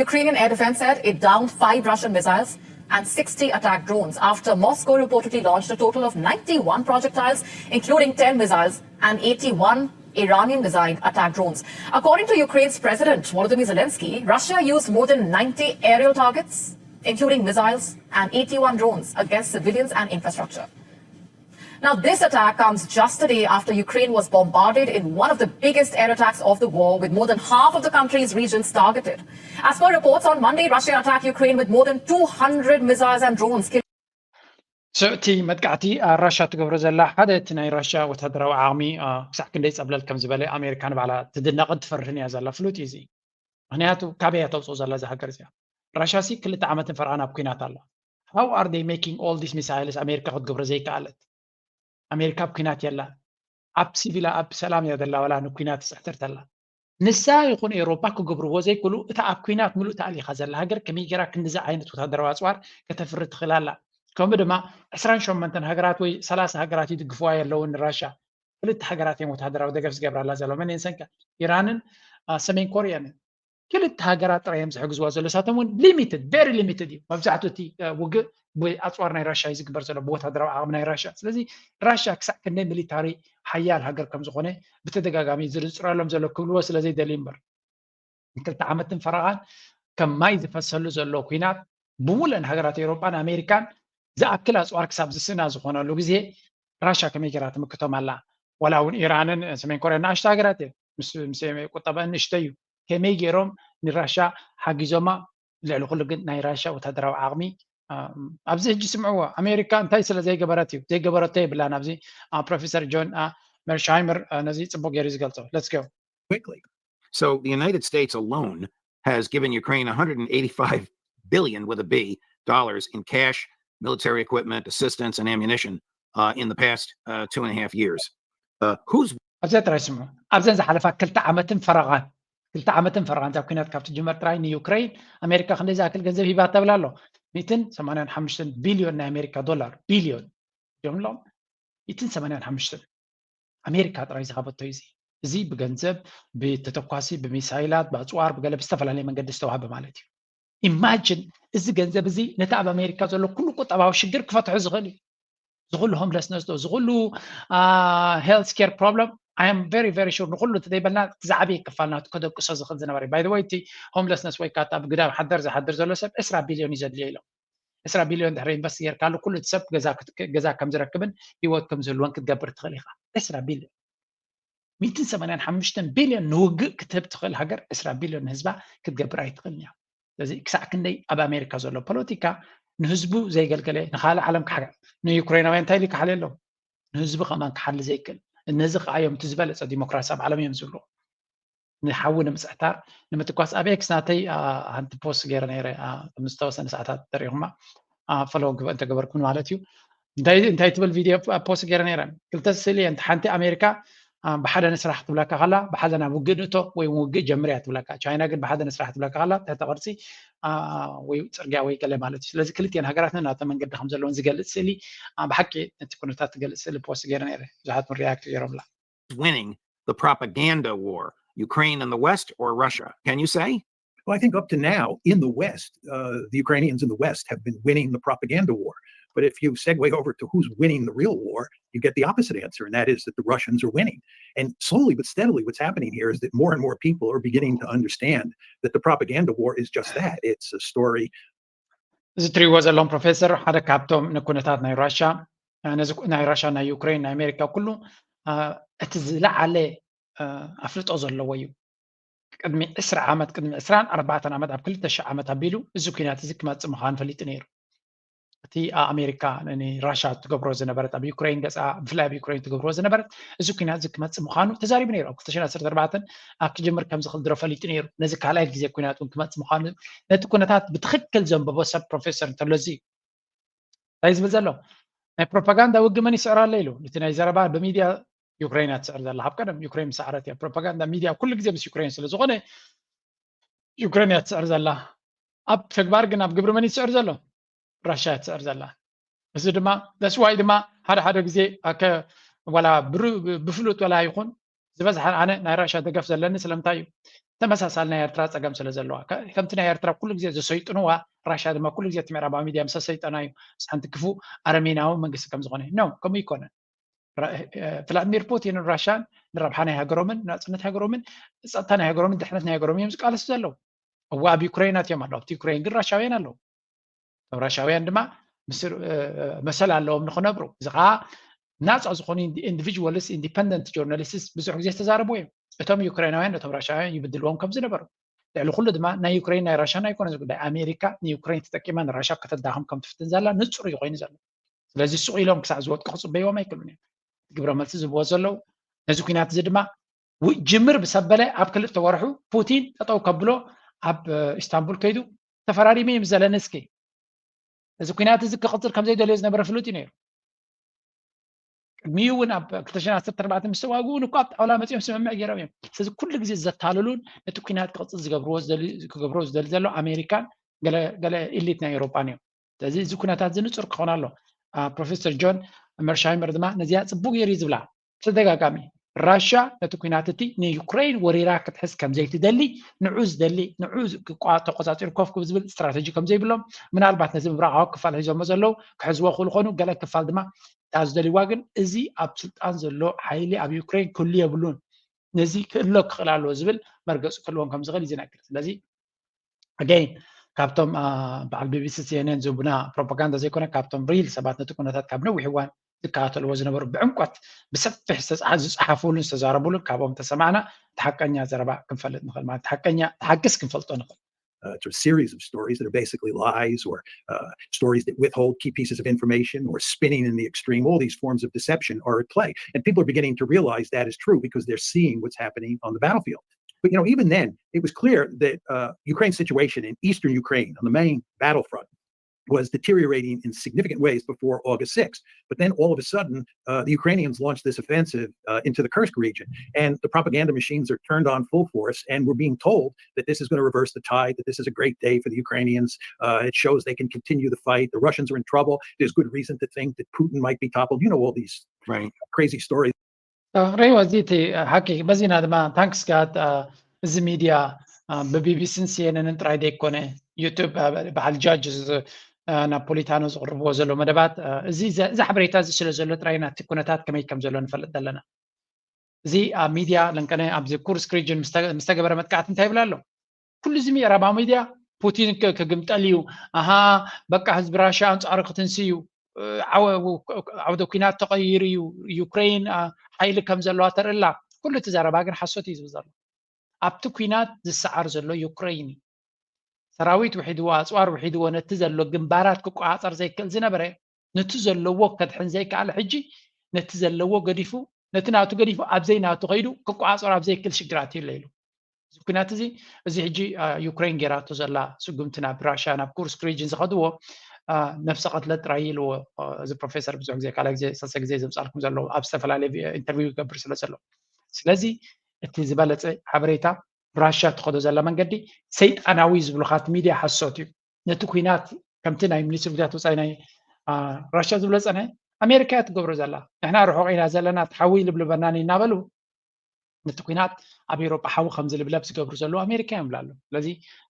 Ukrainian air defense said it downed five Russian missiles and sixty attack drones after Moscow reportedly launched a total of ninety-one projectiles, including ten missiles and eighty-one Iranian designed attack drones. According to Ukraine's President Volodymyr Zelensky, Russia used more than ninety aerial targets, including missiles and eighty-one drones, against civilians and infrastructure. Now, this attack comes just a day after Ukraine was bombarded in one of the biggest air attacks of the war, with more than half of the country's regions targeted. As per reports, on Monday, Russia attacked Ukraine with more than two hundred missiles and drones, killing So እቲ መጥቃዕቲ ራሻ ትገብሮ ዘላ ሓደ እቲ ናይ ራሻ ወታደራዊ ዓቕሚ ክሳዕ ክንደይ ፀብለል ከም ዝበለ ኣሜሪካ ንባዕላ ትድነቕን ትፈርህን እያ ዘላ። ፍሉጥ እዩ እዚ። ምክንያቱ ካበይ እያ ተውፅኦ ዘላ እዛ ሃገር እዚኣ? ራሻ ሲ ክልተ ዓመትን ፈረቓን ኣብ ኩናት ኣላ። How are they making all these missiles ኣሜሪካ ክትገብሮ ዘይከኣለት? ኣሜሪካ ኣብ ኩናት የላ ኣብ ሲቪላ ኣብ ሰላም እያ ዘላ ዋላ ንኩናት ትፅሕትር ተላ። ንሳ ይኹን ኤውሮጳ ክገብርዎ ዘይክእሉ እታ ኣብ ኩናት ምሉእ ተኣሊኻ ዘላ ሃገር ከመይ ጌራ ክንድዚ ዓይነት ወታደራዊ ኣፅዋር ከተፍሪ ትኽእል ኣላ? ከምኡ ድማ ዕስራን ሸሞንተን ሃገራት ወይ ሰላሳ ሃገራት ይድግፍዋ የለውን ንራሻ። ክልተ ሃገራት እዮም ወታደራዊ ደገፍ ዝገብራላ ዘለዋ። መን እየን ሰንከ? ኢራንን ሰሜን ኮርያን። ክልተ ሃገራት ጥራይ እዮም ዝሕግዝዋ ዘሎ። እሳቶም እውን limited very limited እዩ። መብዛሕትኡ እቲ ውግእ ብኣፅዋር ናይ ራሻ እዩ ዝግበር ዘሎ ብወታደራዊ ዓቕሚ ናይ ራሻ። ስለዚ ራሻ ክሳዕ ክንደይ ሚሊታሪ ሓያል ሃገር ከም ዝኾነ ብተደጋጋሚ ዝርፅረሎም ዘሎ ክብልዎ ስለ ዘይደልዩ እምበር ንክልተ ዓመትን ፈረቓን ከም ማይ ዝፈሰሉ ዘሎ ኩናት ብሙሉአን ሃገራት ኤውሮጳን ኣሜሪካን ዝኣክል ኣፅዋር ክሳብ ዝስእና ዝኾነሉ ግዜ ራሻ ከመይ ጌራ ትምክቶም ኣላ? ዋላ እውን ኢራንን ሰሜን ኮርያ ንኣሽቱ ሃገራት እየን፣ ምስ ቁጠባ ንእሽተይ እዩ። ከመይ ገይሮም ንራሻ ሓጊዞማ? ልዕሊ ኩሉ ግን ናይ ራሻ ወታደራዊ ዓቕሚ ኣብዚ ሕጂ ስምዕዎ፣ ኣሜሪካ እንታይ ስለ ዘይገበረት እዩ? ዘይገበረቶ የብላን። ኣብዚ ፕሮፌሰር ጆን መርሻይመር ነዚ ጽቡቅ ገይሩ ዝገልጾ። Let's go. Quickly. So the United States alone has given Ukraine one hundred eighty-five billion with a B dollars in cash, military equipment, assistance, and ammunition uh, in the past uh, two and a half years. Uh, who's ኣብዚኣ ጥራይ ስምዑ። ኣብዘን ዝሓለፋ ክልተ ዓመትን ፈረቓን ክልተ ዓመትን ፈረቓን እዛ ኩናት ካብ ትጅመር ጥራይ ንዩክሬን ኣሜሪካ ክንደይ ዝኣክል ገንዘብ ሂባ ተብል ኣሎ? ሚእትን ሰማንያን ሓሙሽተን ቢልዮን ናይ ኣሜሪካ ዶላር። ቢልዮን እዮም ኣለዎም። ሚእትን ሰማንያን ሓሙሽተን ኣሜሪካ ጥራይ ዝሃበቶ እዩ። እዚ ብገንዘብ፣ ብተተኳሲ፣ ብሚሳይላት፣ ብኣፅዋር፣ ብገለ ብዝተፈላለየ መንገዲ ዝተዋህበ ማለት እዩ። ኢማጅን፣ እዚ ገንዘብ እዚ ነቲ ኣብ ኣሜሪካ ዘሎ ኩሉ ቁጠባዊ ሽግር ክፈትሖ ዝኽእል እዩ። ዝኹሉ ሆምለስነስ ዶ ዝኹሉ ሄልት ኬር ፕሮብለም፣ I am very very sure ንኩሉ እንተዘይበልና እቲ ዝዓበየ ክፋል ናቱ ከደቅሶ ዝኽእል ዝነበረ እዩ። By the way፣ እቲ ሆምለስነስ ወይ ከዓ ኣብ ግዳም ሓደር ዝሓድር ዘሎ ሰብ ዕስራ ቢልዮን እዩ ዘድልዮ ኢሎም። ዕስራ ቢልዮን ድሕሪ ኢንቨስት ጌርካሉ ኩሉ እቲ ሰብ ገዛ ከም ዝረክብን ሂወት ከም ዝህልወን ክትገብር ትኽእል ኢኻ። ዕስራ ቢልዮን፣ ሚእትን ሰማንያን ሓሙሽተን ቢልዮን ንውግእ ክትህብ ትኽእል ሃገር ዕስራ ቢልዮን ንህዝባ ክትገብር ኣይትኽእልን እያ። ስለዚ ክሳዕ ክንደይ ኣብ ኣሜሪካ ዘሎ ፖለቲካ ንህዝቡ ዘይገልገለ፣ ንካልእ ዓለም ንዩክሬናውያን እንታይ ኢሉ ይከሓል ኣለዉ? ንህዝቡ ከማን ክሓሊ ዘይክእል። እነዚ ከዓ እዮም እቲ ዝበለፀ ዲሞክራሲ ኣብ ዓለም እዮም ዝብሉ። ንሓዊ ንምፅሕታር ንምትኳስ ኣብ ኤክስ ናተይ ሓንቲ ፖስት ገይረ ነይረ። ምስ ዝተወሰነ ሰዓታት ተሪኹማ፣ ፈሎ ግበ እንተገበርኩም ማለት እዩ። እንታይ ትብል ቪድዮ ፖስት ገይረ ነይረ? ክልተ ስእሊ እየን። ሓንቲ ኣሜሪካ ብሓደ ንስራሕ ክትብለካ ከላ፣ ብሓደ ናብ ውግእ ንእቶ ወይ ውግእ ጀምር እያ ትብለካ። ቻይና ግን ብሓደ ንስራሕ ትብለካ ከላ ትሕተ ቅርፂ ወይ ፅርግያ ወይ ገለ ማለት እዩ። ስለዚ ክልቲኤን ሃገራት ነናተ መንገዲ ከም ዘለውን ዝገልፅ ስእሊ፣ ብሓቂ ነቲ ኩነታት ትገልፅ ስእሊ ፖስት ገይረ ነይረ። ብዙሓት ሪያክት ገይሮምላ። Winning the propaganda war, Ukraine and the West or Russia? Can you say? Well, I think up to now in the West, uh, the Ukrainians in the West have been winning the propaganda war. But if you segue over to who's winning the real war, you get the opposite answer, and that is that the Russians are winning. And slowly but steadily, what's happening here is that more and more people are beginning to understand that the propaganda war is just that. It's a story. እዚ ትሪእዎ ዘለኹም ፕሮፌሰር ሓደ ካብቶም ንኩነታት ናይ ራሻ፣ ናይ ራሻ፣ ናይ ዩክሬን፣ ናይ ኣሜሪካ ኩሉ እቲ ዝለዓለ ኣፍልጦ ዘለዎ እዩ። ቅድሚ ዕስራ ዓመት፣ ቅድሚ ዕስራን ኣርባዕተን ዓመት፣ ኣብ ክልተ ሽሕ ዓመት ኣቢሉ እዚ ኩናት እዚ ክመፅእ ምዃኑ ፈሊጡ ነይሩ። እቲ ኣሜሪካ ንራሻ ትገብሮ ዝነበረት፣ ኣብ ዩክሬን ገፃ፣ ብፍላይ ኣብ ዩክሬን ትገብሮ ዝነበረት፣ እዚ ኩናት እዚ ክመፅእ ምዃኑ ተዛሪቡ ነይሩ። ኣብ ክልተ ሽሕን ዓሰርተ ኣርባዕተን ኣብ ክጅምር ከም ዝኽእል ድሮ ፈሊጡ ነይሩ። ነዚ ካልኣይ ግዜ ኩናት እውን ክመፅእ ምዃኑ ነቲ ኩነታት ብትኽክል ዘንበቦ ሰብ ፕሮፌሰር እንተሎ እዚ እንታይ ዝብል ዘሎ? ናይ ፕሮፓጋንዳ ውግእ መን ይስዕር ኣሎ ኢሉ፣ እቲ ናይ ዘረባ ብሚድያ ዩክሬን እያ ትስዕር ዘላ። ካብ ቀደም ዩክሬን ምሰዓረት እያ። ፕሮፓጋንዳ ሚድያ ኩሉ ግዜ ምስ ዩክሬን ስለ ዝኾነ ዩክሬን እያ ትስዕር ዘላ። ኣብ ተግባር ግን ኣብ ግብሪ መን ይስዕር ዘሎ? ራሻ እያ ትስዕር ዘላ። እዚ ድማ that's why ድማ ሓደ ሓደ ግዜ ዋላ ብፍሉጥ ዋላ ይኹን ዝበዝሐ ኣነ ናይ ራሻ ደገፍ ዘለኒ ስለምንታይ እዩ? ተመሳሳሊ ናይ ኤርትራ ፀገም ስለ ዘለዋ፣ ከምቲ ናይ ኤርትራ ኩሉ ግዜ ዘሰይጥንዋ ራሻ ድማ ኩሉ ግዜ እቲ ምዕራባዊ ሚድያ ምስ ኣሰይጠና እዩ ሓንቲ ክፉእ ኣረሜናዊ መንግስቲ ከም ዝኾነ። ኖ፣ ከምኡ ይኮነ። ቭላድሚር ፑቲንን ራሻን ንረብሓ ናይ ሃገሮምን ናፅነት ሃገሮምን ፀጥታ ናይ ሃገሮምን ድሕነት ናይ ሃገሮምን እዮም ዝቃለሱ ዘለዉ። እዋ ኣብ ዩክሬን ኣትዮም ኣለዉ፣ ኣብቲ ዩክሬን ግን ራሻውያን ኣለዉ። እቶም ራሻውያን ድማ መሰል ኣለዎም ንክነብሩ። እዚ ከዓ ናፃ ዝኾኑ ኢንዲቪጁዋልስ ኢንዲፐንደንት ጆርናሊስትስ ብዙሕ ግዜ ዝተዛረቡ እዮም። እቶም ዩክሬናውያን ነቶም ራሻውያን ይብድልዎም ከም ዝነበሩ፣ ልዕሊ ኩሉ ድማ ናይ ዩክሬን ናይ ራሻን ኣይኮነን እዚ ጉዳይ። ኣሜሪካ ንዩክሬን ተጠቂማ ንራሻ ከተዳኽም ከም ትፍትን ዘላ ንፁር እዩ ኮይኑ ዘሎ። ስለዚ ስቕ ኢሎም ክሳዕ ዝወድቁ ክፅበይዎም ኣይክእሉን እዮም። ግብረ መልሲ ዝህብዎ ዘለዉ ነዚ ኩናት እዚ ድማ ጅምር ብሰበለ ኣብ ክልተ ወርሑ ፑቲን ጠጠው ከብሎ ኣብ ኢስታንቡል ከይዱ ተፈራሪሙ እዩ ምስ ዘለንስኪ። እዚ ኩናት እዚ ክቕፅል ከም ዘይደለዮ ዝነበረ ፍሉጥ እዩ ነይሩ። ቅድሚኡ እውን ኣብ ክልተ ሽሕን ዓሰርተ ኣርባዕተን ምስ ተዋግኡ እውን እኮ ኣብ ጣውላ መፂኦም ስምምዕ ገይሮም እዮም። ስለዚ ኩሉ ግዜ ዘታልሉን ነቲ ኩናት ክቕፅል ዝገብርዎ ዝደሊ- ክገብርዎ ዝደሊ ዘሎ ኣሜሪካን ገለ ገለ ኢሊት ናይ ኤውሮጳን እዮም። ስለዚ እዚ ኩነታት እዚ ንፁር ክኸውን ኣሎ። ፕሮፌሰር ጆን መርሻይመር ድማ ነዚኣ ፅቡቅ ገይሩ እዩ ዝብላ። ብተደጋጋሚ ራሽያ ነቲ ኩናት እቲ ንዩክሬን ወሪራ ክትሕዝ ከም ዘይትደሊ፣ ንዑ ዝደሊ ንዑ ተቆፃፂሩ ኮፍ ክብ ዝብል ስትራተጂ ከም ዘይብሎም፣ ምናልባት ነዚ ምብራቃዊ ክፋል ሒዞሞ ዘለዉ ክሕዝዎ ክኽእሉ ኮኑ፣ ገለ ክፋል ድማ እታ ዝደልይዋ ግን እዚ ኣብ ስልጣን ዘሎ ሓይሊ ኣብ ዩክሬን ክህሉ የብሉን፣ ነዚ ክእሎ ክኽእል ኣለዎ ዝብል መርገፂ ክህልዎም ከም ዝኽእል እዩ ዝነግር። ስለዚ ኣገይን ካብቶም በዓል ቢቢሲ ሲኤንኤን ዝህቡና ፕሮፓጋንዳ ዘይኮነ ካብቶም ሪል ሰባት ነቲ ኩነታት ካብ ነዊሕ እዋን ዝከታተልዎ ዝነበሩ ብዕምቆት ብሰፊሕ ዝተፅሓ- ዝፀሓፉሉን ዝተዛረቡሉን ካብኦም ተሰማዕና እቲ ሓቀኛ ዘረባ ክንፈልጥ ንኽእል ማለት ሓቀኛ እቲ ሓቅስ ክንፈልጦ ንኽእል። Uh, it's a series of stories that are basically lies or uh, stories that withhold key pieces of information or spinning in the extreme. All these forms of deception are at play. And people are beginning to realize that is true because they're seeing what's happening on the battlefield. But, you know, even then, it was clear that uh, Ukraine's situation in eastern Ukraine on the main battlefront was deteriorating in significant ways before August sixth. But then all of a sudden, uh, the Ukrainians launched this offensive uh, into the Kursk region, and the propaganda machines are turned on full force, and we're being told that this is going to reverse the tide, that this is a great day for the Ukrainians. Uh, it shows they can continue the fight. The Russians are in trouble. There's good reason to think that Putin might be toppled. You know all these Right. crazy stories. ሬዋ እዚ እቲ ሓቂ በዚና ድማ ታንክስ ጋድ እዚ ሚድያ ብቢቢሲን ሲኤንንን ጥራይ ዘይኮነ ዩቱብ በዓል ጃጅ ናፖሊታኖ ዝቕርብዎ ዘሎ መደባት እዚ እዚ ሓበሬታ እዚ ስለ ዘሎ ጥራይ ናቲ ኩነታት ከመይ ከም ዘሎ ንፈልጥ ዘለና። እዚ ኣብ ሚድያ ለንቀነ ኣብዚ ኩርስክ ሪጅን ምስተገበረ መጥቃዕቲ እንታይ ይብል ኣሎ? ኩሉ እዚ ምዕራባዊ ሚድያ ፑቲን ክግምጠል እዩ፣ ኣሃ በቃ ህዝቢ ራሽያ ኣንጻሩ ክትንስ እዩ፣ ዓውደ ኩናት ተቐይሩ እዩ፣ ዩክሬን ሓይሊ ከም ዘለዋ ተርእላ። ኩሉ እቲ ዘረባ ግን ሓሶት እዩ ዝብል ዘሎ። ኣብቲ ኩናት ዝሰዓር ዘሎ ዩክሬን እዩ። ሰራዊት ውሒድዎ፣ ኣፅዋር ውሒድዎ፣ ነቲ ዘሎ ግንባራት ክቆፃፀር ዘይክእል ዝነበረ፣ ነቲ ዘለዎ ከድሕን ዘይከኣለ፣ ሕጂ ነቲ ዘለዎ ገዲፉ፣ ነቲ ናቱ ገዲፉ ኣብ ዘይናቱ ከይዱ ክቆፃፀሮ ኣብ ዘይክእል ሽግራት እዩ ኣሎ ኢሉ። እዚ ኩናት እዚ እዚ ሕጂ ዩክሬን ጌራቶ ዘላ ስጉምቲ ናብ ራሽያ ናብ ኩርስክ ሪጅን ዝኸድዎ ነፍሰ ቀትለት ጥራይ ኢልዎ። እዚ ፕሮፌሰር ብዙሕ ግዜ ካልእ ግዜ ሰሰ ግዜ ዘምፃልኩም ዘለዉ ኣብ ዝተፈላለዩ ኢንተርቪው ይገብር ስለ ዘሎ። ስለዚ እቲ ዝበለፀ ሓበሬታ ራሽያ ትኸዶ ዘላ መንገዲ ሰይጣናዊ ዝብሉካ እቲ ሚድያ ሓሶት እዩ። ነቲ ኩናት ከምቲ ናይ ሚኒስትሪ ጉዳያት ወፃኢ ናይ ራሽያ ዝብሎ ፀነ ኣሜሪካ እያ ትገብሮ ዘላ። ንሕና ርሑቕ ኢና ዘለና፣ እቲ ሓዊ ልብልበና እናበሉ ነቲ ኩናት ኣብ ኤውሮጳ ሓዊ ከም ዝልብለብ ዝገብሩ ዘለዉ ኣሜሪካ እዮም ብላ ኣሎ። ስለዚ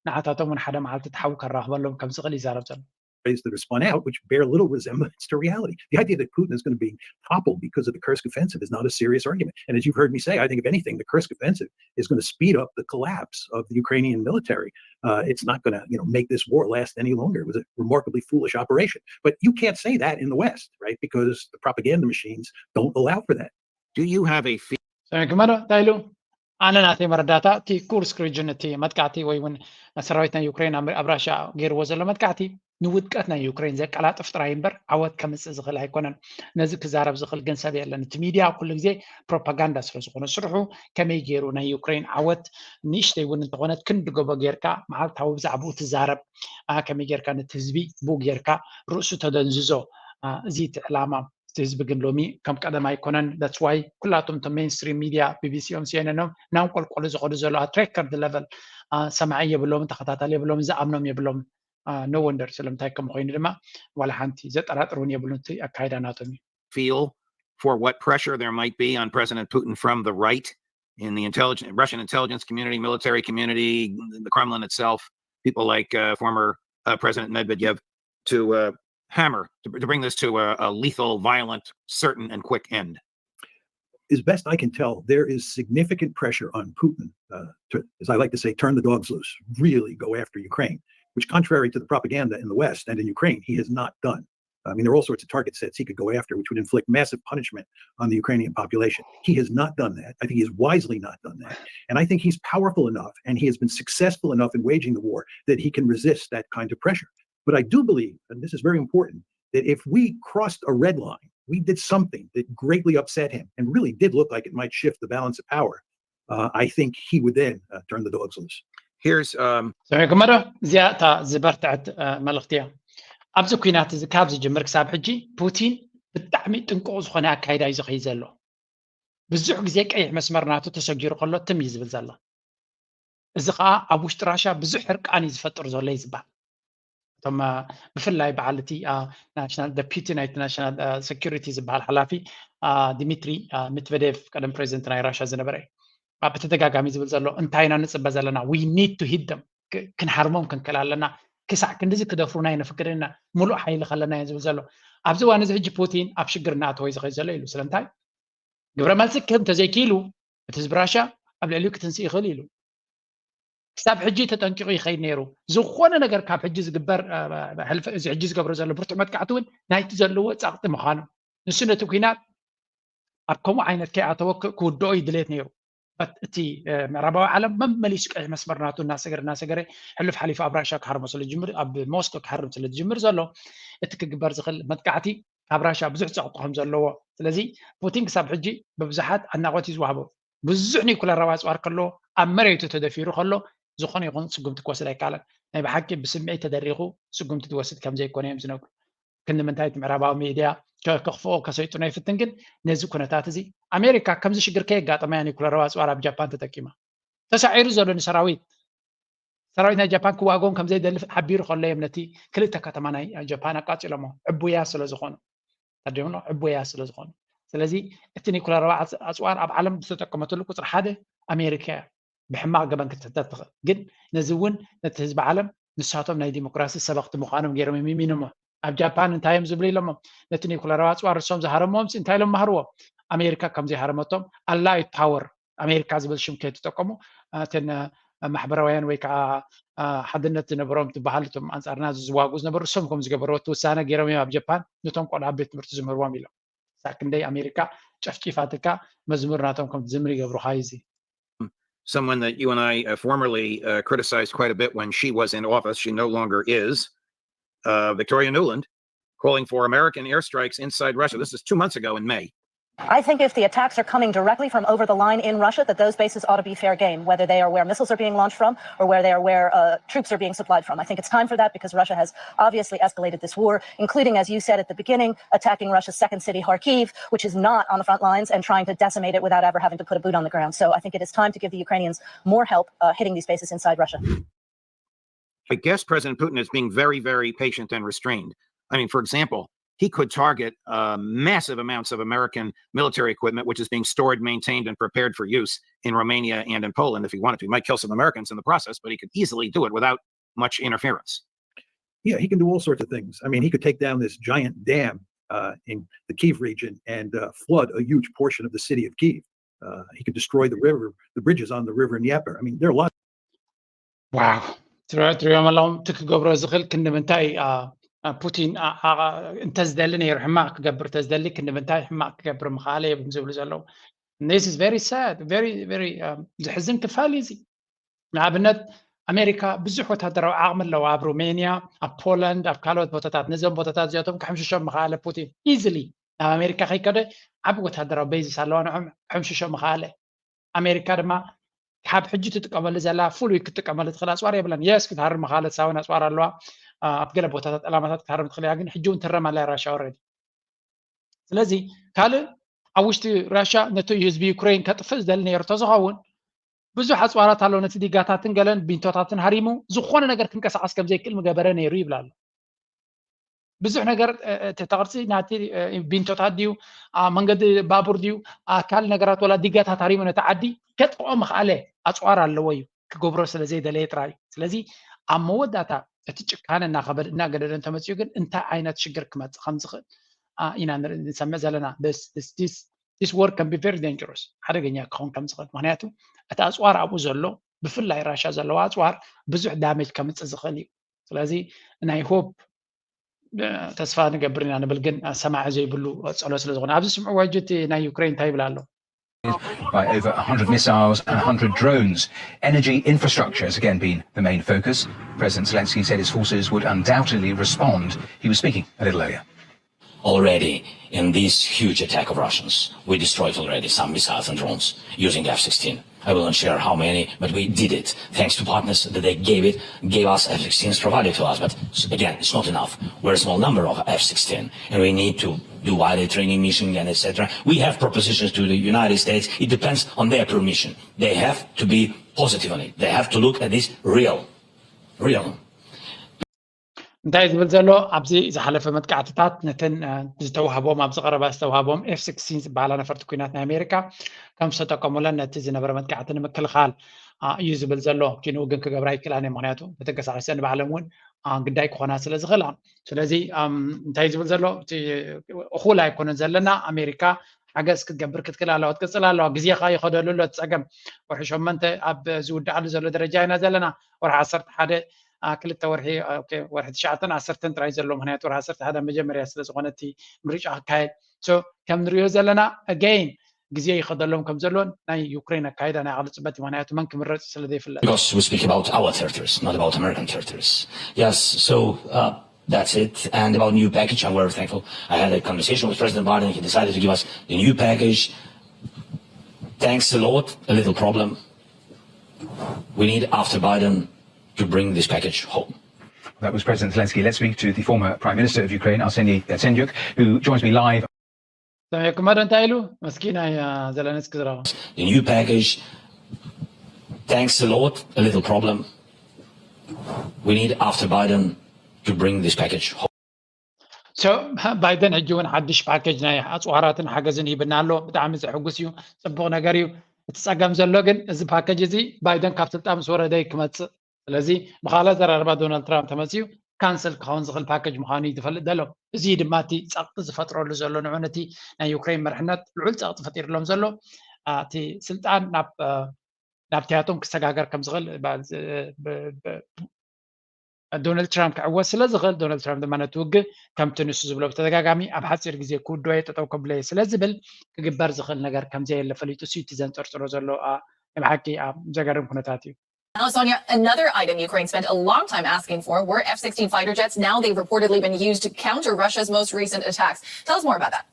ንዓታቶም እውን ሓደ መዓልቲ እቲ ሓዊ ከራኽበሎም ከም ዝኽእል ይዛረብ ዘሎ። That are spun out, which bear little resemblance to reality. The idea that Putin is going to be toppled because of the Kursk offensive is not a serious argument. And as you've heard me say, I think if anything, the Kursk offensive is going to speed up the collapse of the Ukrainian military. Uh, it's not going to, you know, make this war last any longer. It was a remarkably foolish operation. But you can't say that in the West, right? Because the propaganda machines don't allow for that. Do you have a feel? ሰሚዕኩሞ ዶ እንታይ ኢሉ? ኣነ ናተይ መረዳእታ እቲ ኩርስክ ሪጅን እቲ መጥቃዕቲ ወይ እውን ሰራዊት ናይ ዩክሬን ኣብ ራሽያ ገይርዎ ዘሎ መጥቃዕቲ ንውድቀት ናይ ዩክሬን ዘቀላጥፍ ጥራይ እምበር ዓወት ከምፅእ ዝኽእል ኣይኮነን። ነዚ ክዛረብ ዝኽእል ግን ሰብ የለን። እቲ ሚድያ ኩሉ ግዜ ፕሮፓጋንዳ ስለ ዝኾነ ስርሑ ከመይ ገይሩ ናይ ዩክሬን ዓወት ንእሽተይ እውን እንተኾነት ክንዲ ጎቦ ጌርካ መዓልታዊ ብዛዕባኡ ትዛረብ፣ ከመይ ጌርካ ነቲ ህዝቢ ብኡ ጌርካ ርእሱ ተደንዝዞ። እዚ እቲ ዕላማ። እቲ ህዝቢ ግን ሎሚ ከም ቀደም ኣይኮነን። That's why ኩላቶም እቶም ሜንስትሪም ሚድያ ቢቢሲኦም ሲኤንኤኖም እናንቆልቆሉ ዝኸዱ ዘለዉ at record level ሰማዒ የብሎምን ተኸታታሊ የብሎምን ዝኣምኖም የብሎም። No wonder ስለምንታይ ከም ኮይኑ ድማ ዋላ ሓንቲ ዘጠራጥር እውን የብሉን እቲ ኣካይዳ ናቶም እዩ። Feel for what pressure there might be on President Putin from the right in the intelligence, Russian intelligence community, military community, the Kremlin itself, people like uh, former uh, President Medvedev to uh, hammer to, to bring this to a, a lethal, violent, certain, and quick end. As best I can tell, there is significant pressure on Putin uh, to, as I like to say, turn the dogs loose, really go after Ukraine, which, contrary to the propaganda in the West and in Ukraine, he has not done. I mean, there are all sorts of target sets he could go after, which would inflict massive punishment on the Ukrainian population. He has not done that. I think he has wisely not done that. And I think he's powerful enough and he has been successful enough in waging the war that he can resist that kind of pressure. But I do believe, and this is very important, that if we crossed a red line, we did something that greatly upset him and really did look like it might shift the balance of power, uh, I think he would then uh, turn the dogs loose. Here's um, ሰሚዕኩሞ ዶ? እዚኣ እታ ዝበርትዐት መልእኽቲ እያ። ኣብዚ ኩናት እዚ ካብ ዝጅምር ክሳብ ሕጂ ፑቲን ብጣዕሚ ጥንቁቕ ዝኾነ ኣካይዳ እዩ ዝኸይ ዘሎ። ብዙሕ ግዜ ቀይሕ መስመር ናቱ ተሰጊሩ ከሎ ትም እዩ ዝብል ዘሎ። እዚ ከዓ ኣብ ውሽጢ ራሽያ ብዙሕ ሕርቃን እዩ ዝፈጥር ዘሎ እዩ ዝበሃል። እቶም ብፍላይ በዓል እቲ ናሽናል ደፒቲ ናይቲ ናሽናል ሴኩሪቲ ዝበሃል ሓላፊ ዲሚትሪ ሚትቨዴቭ ቀደም ፕሬዚደንት ናይ ራሽያ ዝነበረ እዩ ብተደጋጋሚ ዝብል ዘሎ እንታይ ኢና ንፅበ ዘለና? We need to hit them፣ ክንሃርሞም ክንክእል ኣለና። ክሳዕ ክንድዚ ክደፍሩና ይንፍቅድ ኢና፣ ሙሉእ ሓይሊ ከለና እየ ዝብል ዘሎ። ኣብዚ እዋን እዚ ሕጂ ፑቲን ኣብ ሽግር እናኣተወ እዩ ዝኸይድ ዘሎ ኢሉ። ስለምንታይ? ግብረ መልሲ ክህብ እንተዘይክኢሉ እቲ ህዝቢ ራሽያ ኣብ ልዕሊኡ ክትንስእ ይኽእል ኢሉ። ክሳብ ሕጂ ተጠንቂቑ ይኸይድ ነይሩ። ዝኾነ ነገር ካብ ሕጂ ዝግበር ሕልፊ እዚ ሕጂ ዝገብሮ ዘሎ ብርቱዕ መጥቃዕቲ እውን ናይቲ ዘለዎ ጸቕጢ ምዃኑ፣ ንሱ ነቲ ኲናት ኣብ ከምኡ ዓይነት ከይኣተወ ክውድኦ እዩ ድሌት ነይሩ። እቲ ምዕራባዊ ዓለም መመሊሱ ቀይሕ መስመር ናቱ እናሰገረ እናሰገረ ሕሉፍ ሓሊፉ ኣብ ራሻ ክሃርሞ ስለ ዝጅምር ኣብ ሞስኮ ክሃርም ስለ ዝጅምር ዘሎ እቲ ክግበር ዝኽእል መጥቃዕቲ ካብ ራሻ ብዙሕ ጸቕጢ ከም ዘለዎ ስለዚ ፑቲን ክሳብ ሕጂ ብብዙሓት ኣድናቖት እዩ ዝዋህቦ ብዙሕ ኒኩለራዊ ኣጽዋር ከሎ ኣብ መሬቱ ተደፊሩ ከሎ ዝኾነ ይኹን ስጉምቲ ክወስድ ኣይከኣለን ናይ ብሓቂ ብስምዒት ተደሪኹ ስጉምቲ ዝወስድ ከም ዘይኮነ እዮም ዝነግሩ ክንዲ ምንታይ እቲ ምዕራባዊ ሚድያ ከኽፍኦ ከሰይጥኖ ይፍትን ግን ነዚ ኩነታት እዚ ኣሜሪካ ከምዚ ሽግር ከየጋጠመያ ኒኩለራዊ ኣፅዋር ኣብ ጃፓን ተጠቂማ ተሳዒሩ ዘሎ ንሰራዊት ሰራዊት ናይ ጃፓን ክዋግኦም ከም ዘይደሊ ሓቢሩ ከሎ እዮም ነቲ ክልተ ከተማ ናይ ጃፓን ኣቃፂሎሞ ዕቡያ ስለ ዝኾኑ ተዲምኖ ዕቡያ ስለ ዝኾኑ ስለዚ እቲ ኒኩለራዊ ኣፅዋር ኣብ ዓለም ዝተጠቀመትሉ ቁፅሪ ሓደ ኣሜሪካ እያ ብሕማቕ ገበን ክትሕተት ትኽእል ግን ነዚ እውን ነቲ ህዝቢ ዓለም ንሳቶም ናይ ዲሞክራሲ ሰበኽቲ ምዃኖም ገይሮም የሚሚኖሞ ኣብ ጃፓን እንታይ እዮም ዝብሉ ኢሎሞ ነቲ ኒኩለራዊ ኣፅዋር እሶም ዝሃረሞም እንታይ ኢሎም ማሃርዎ ኣሜሪካ ከም ዘይሃረመቶም ኣላይት ፓወር ኣሜሪካ ዝብል ሽም ከይተጠቀሙ እተን ማሕበራውያን ወይ ከዓ ሓድነት ዝነበሮም ትበሃል እቶም ኣንፃርና ዝዋግኡ ዝነበሩ እሶም ከም ዝገበርዎ እቲ ውሳነ ገይሮም እዮም ኣብ ጃፓን ነቶም ቆልዓ ቤት ትምህርቲ ዝምህርዎም ኢሎም ሳክንደይ ኣሜሪካ ጨፍጪፋትካ መዝሙር ናቶም ከም ትዝምር ይገብሩካ እዩ someone that you and I uh, formerly uh, criticized quite a bit when she was in office. She no longer is. Uh, Victoria Nuland calling for American airstrikes inside Russia. This is two months ago in May. I think if the attacks are coming directly from over the line in Russia, that those bases ought to be fair game, whether they are where missiles are being launched from or where they are where uh, troops are being supplied from. I think it's time for that because Russia has obviously escalated this war, including, as you said at the beginning, attacking Russia's second city, Kharkiv, which is not on the front lines, and trying to decimate it without ever having to put a boot on the ground. So I think it is time to give the Ukrainians more help uh, hitting these bases inside Russia. I guess President Putin is being very, very patient and restrained. I mean, for example, he could target uh, massive amounts of American military equipment, which is being stored, maintained, and prepared for use in Romania and in Poland if he wanted to. He might kill some Americans in the process, but he could easily do it without much interference. Yeah, he can do all sorts of things. I mean, he could take down this giant dam uh, in the Kiev region and uh, flood a huge portion of the city of Kiev. Uh, he could destroy the river, the bridges on the river Dnieper. I mean, there are lots. Wow. ትሪኦም ኣለዎም እቲ ክገብሮ ዝኽእል ክንዲ ምንታይ ፑቲን እንተዝደሊ ነይሩ ሕማቕ ክገብር ተዝደሊ ክንዲ ምንታይ ሕማቕ ክገብር ምኽኣለ እዮም ዝብሉ ዘለዉ this is very sad very very ዘሕዝን ክፋል እዩ ንኣብነት ኣሜሪካ ብዙሕ ወታደራዊ ዓቕሚ ኣለዋ ኣብ ሩሜንያ ኣብ ፖላንድ ኣብ ካልኦት ቦታታት ነዞም ቦታታት እዚኣቶም ክሕምሽሾም ምኽኣለ ፑቲን ኢዝሊ ናብ ኣሜሪካ ከይከደ ዓብ ወታደራዊ ቤዝስ ኣለዋ ንዖም ሕምሽሾ ምኽኣለ ኣሜሪካ ድማ ካብ ሕጂ ትጥቀመሉ ዘላ ፍሉይ ክትጥቀመሉ ትኽእል ኣፅዋር የብለን የስ ክትሃርም ምኽኣለት ሳውን ኣፅዋር ኣለዋ ኣብ ገለ ቦታታት ዕላማታት ክትሃርም ትኽእል እያ ግን ሕጂ እውን ትረም ኣላ ራሻ ወረዲ ስለዚ ካልእ ኣብ ውሽጢ ራሻ ነቲ ህዝቢ ዩክሬን ከጥፍእ ዝደሊ ነይሩ ተዝኸውን ብዙሕ ኣፅዋራት ኣሎ ነቲ ዲጋታትን ገለን ቢንቶታትን ሃሪሙ ዝኾነ ነገር ክንቀሳቀስ ከም ዘይክእል ምገበረ ነይሩ ይብላ ኣሎ ብዙሕ ነገር እቲ ቅርፂ ናቲ ቢንቶታት ድዩ መንገዲ ባቡር ድዩ ኣካል ነገራት ወላ ዲጋታት ሃሪሙ ነቲ ዓዲ ከጥፍኦ ምኽኣለ ኣፅዋር ኣለዎ እዩ ክገብሮ ስለ ዘይደለየ ጥራይ እዩ ስለዚ ኣብ መወዳእታ እቲ ጭካነ እናኸበደ እናገደደ እንተመፅኡ ግን እንታይ ዓይነት ሽግር ክመፅእ ከም ዝኽእል ኢና ንርኢ ንሰምዕ ዘለና this war can be very dangerous ሓደገኛ ክኸውን ከም ዝኽእል ምክንያቱ እቲ ኣፅዋር ኣብኡ ዘሎ ብፍላይ ራሻ ዘለዋ ኣፅዋር ብዙሕ damage ከምፅእ ዝኽእል እዩ ስለዚ ናይ hope ተስፋ ንገብር ኢና ንብል ግን ሰማዒ ዘይብሉ ፀሎ ስለ ዝኾነ ኣብዚ ስምዕዎ ሕጂ እቲ ናይ ዩክሬን እንታይ ይብል ኣሎ by over one hundred missiles and one hundred drones. Energy infrastructure has again been the main focus. President Zelensky said his forces would undoubtedly respond. He was speaking a little earlier. Already in this huge attack of Russians, we destroyed already some missiles and drones using F sixteen. I will not share how many, but we did it thanks to partners that they gave it, gave us F sixteens provided to us. But again, it's not enough. We're a small number of F sixteen, and we need to do wider training mission and et cetera. We have propositions to the United States. It depends on their permission. They have to be positive on it. They have to look at this real, real. እንታይ ዝብል ዘሎ ኣብዚ ዝሓለፈ መጥቃዕትታት ነተን ዝተዋህቦም ኣብዚ ቀረባ ዝተዋህቦም ኤፍ ስክስቲን ዝበሃላ ነፈርቲ ኩናት ናይ ኣሜሪካ ከም ዝተጠቀሙለን ነቲ ዝነበረ መጥቃዕቲ ንምክልኻል እዩ ዝብል ዘሎ። ክንኡ ግን ክገብራ ኣይክእላን እየን፣ ምኽንያቱ ተተንቀሳቒሰን ንባዕለን እውን ግዳይ ክኾና ስለ ዝኽእላ። ስለዚ እንታይ ዝብል ዘሎ እኹል ኣይኮነን ዘለና። ኣሜሪካ ሓገዝ ክትገብር ክትክእል ኣለዋ፣ ክትቅፅል ኣለዋ። ግዜ ከዓ ይኸደሉ ኣሎ እቲ ፀገም። ወርሒ ሸሞንተ ኣብ ዝውድኣሉ ዘሎ ደረጃ ኢና ዘለና። ወርሒ ዓሰርተ ሓደ ክልተ ወርሒ ወርሒ ትሽዓተን ዓሰርተን ጥራይ ዘሎ፣ ምክንያቱ ወርሒ ዓሰርተ ሓደ መጀመርያ ስለ ዝኾነ እቲ ምርጫ ክካየድ። ከም ንሪኦ ዘለና ኣገይን ግዜ ይኸደሎም ከም ዘሎን ናይ ዩክሬን ኣካይዳ ናይ ኣቕልፅበት እዩ። ምክንያቱ መን ክምረፅ ስለ ዘይፍለጥ። Because we speak about our territories, not about American territories. Yes, so uh, that's it. And about new package, I'm very thankful. I had a conversation with President Biden. He decided to give us the new package. Thanks a lot. A little problem. We need after Biden to bring this package home. That was President Zelensky. Let's speak to the former Prime Minister of Ukraine, Arseniy Yatsenyuk, who joins me live. ሰሚዕኩሞ ዶ እንታይ ኢሉ? መስኪናይ ዘለንስኪ ዝረኸ The new package. Thanks a lot. A little problem. We need after Biden to bring this package home. So ባይደን ሕጂ እውን ሓድሽ ፓኬጅ ናይ ኣፅዋራትን ሓገዝን ሂብና ኣሎ። ብጣዕሚ ዘሕጉስ እዩ፣ ፅቡቕ ነገር እዩ። እቲ ፀገም ዘሎ ግን እዚ ፓኬጅ እዚ ባይደን ካብ ስልጣን ምስ ወረደ እዩ ክመፅእ። ስለዚ ብካልእ ኣዘራርባ ዶናልድ ትራምፕ ተመፅኡ ካንሰል ክኸውን ዝኽእል ፓኬጅ ምዃኑ እዩ ዝፈልጥ ዘሎ። እዚ ድማ እቲ ፀቕጢ ዝፈጥረሉ ዘሎ ንዑ ነቲ ናይ ዩክሬን መርሕነት ልዑል ፀቕጢ ፈጢርሎም ዘሎ እቲ ስልጣን ናብ ናብቲያቶም ክሰጋገር ከም ዝኽእል ዶናልድ ትራምፕ ክዕወት ስለ ዝኽእል ዶናልድ ትራምፕ ድማ ነቲ ውግእ ከምቲ ንሱ ዝብሎ ብተደጋጋሚ ኣብ ሓፂር ግዜ ክውድኦ እየ ጠጠው ከብሎ እየ ስለ ዝብል ክግበር ዝኽእል ነገር ከም ዘየለ ፈሊጡ እሱ እቲ ዘንፀርፅሮ ዘሎ ናይ ብሓቂ ዘገርም ኩነታት እዩ። Now, Sonia, another item Ukraine spent a long time asking for were F sixteen fighter jets. Now they've reportedly been used to counter Russia's most recent attacks. Tell us more about that.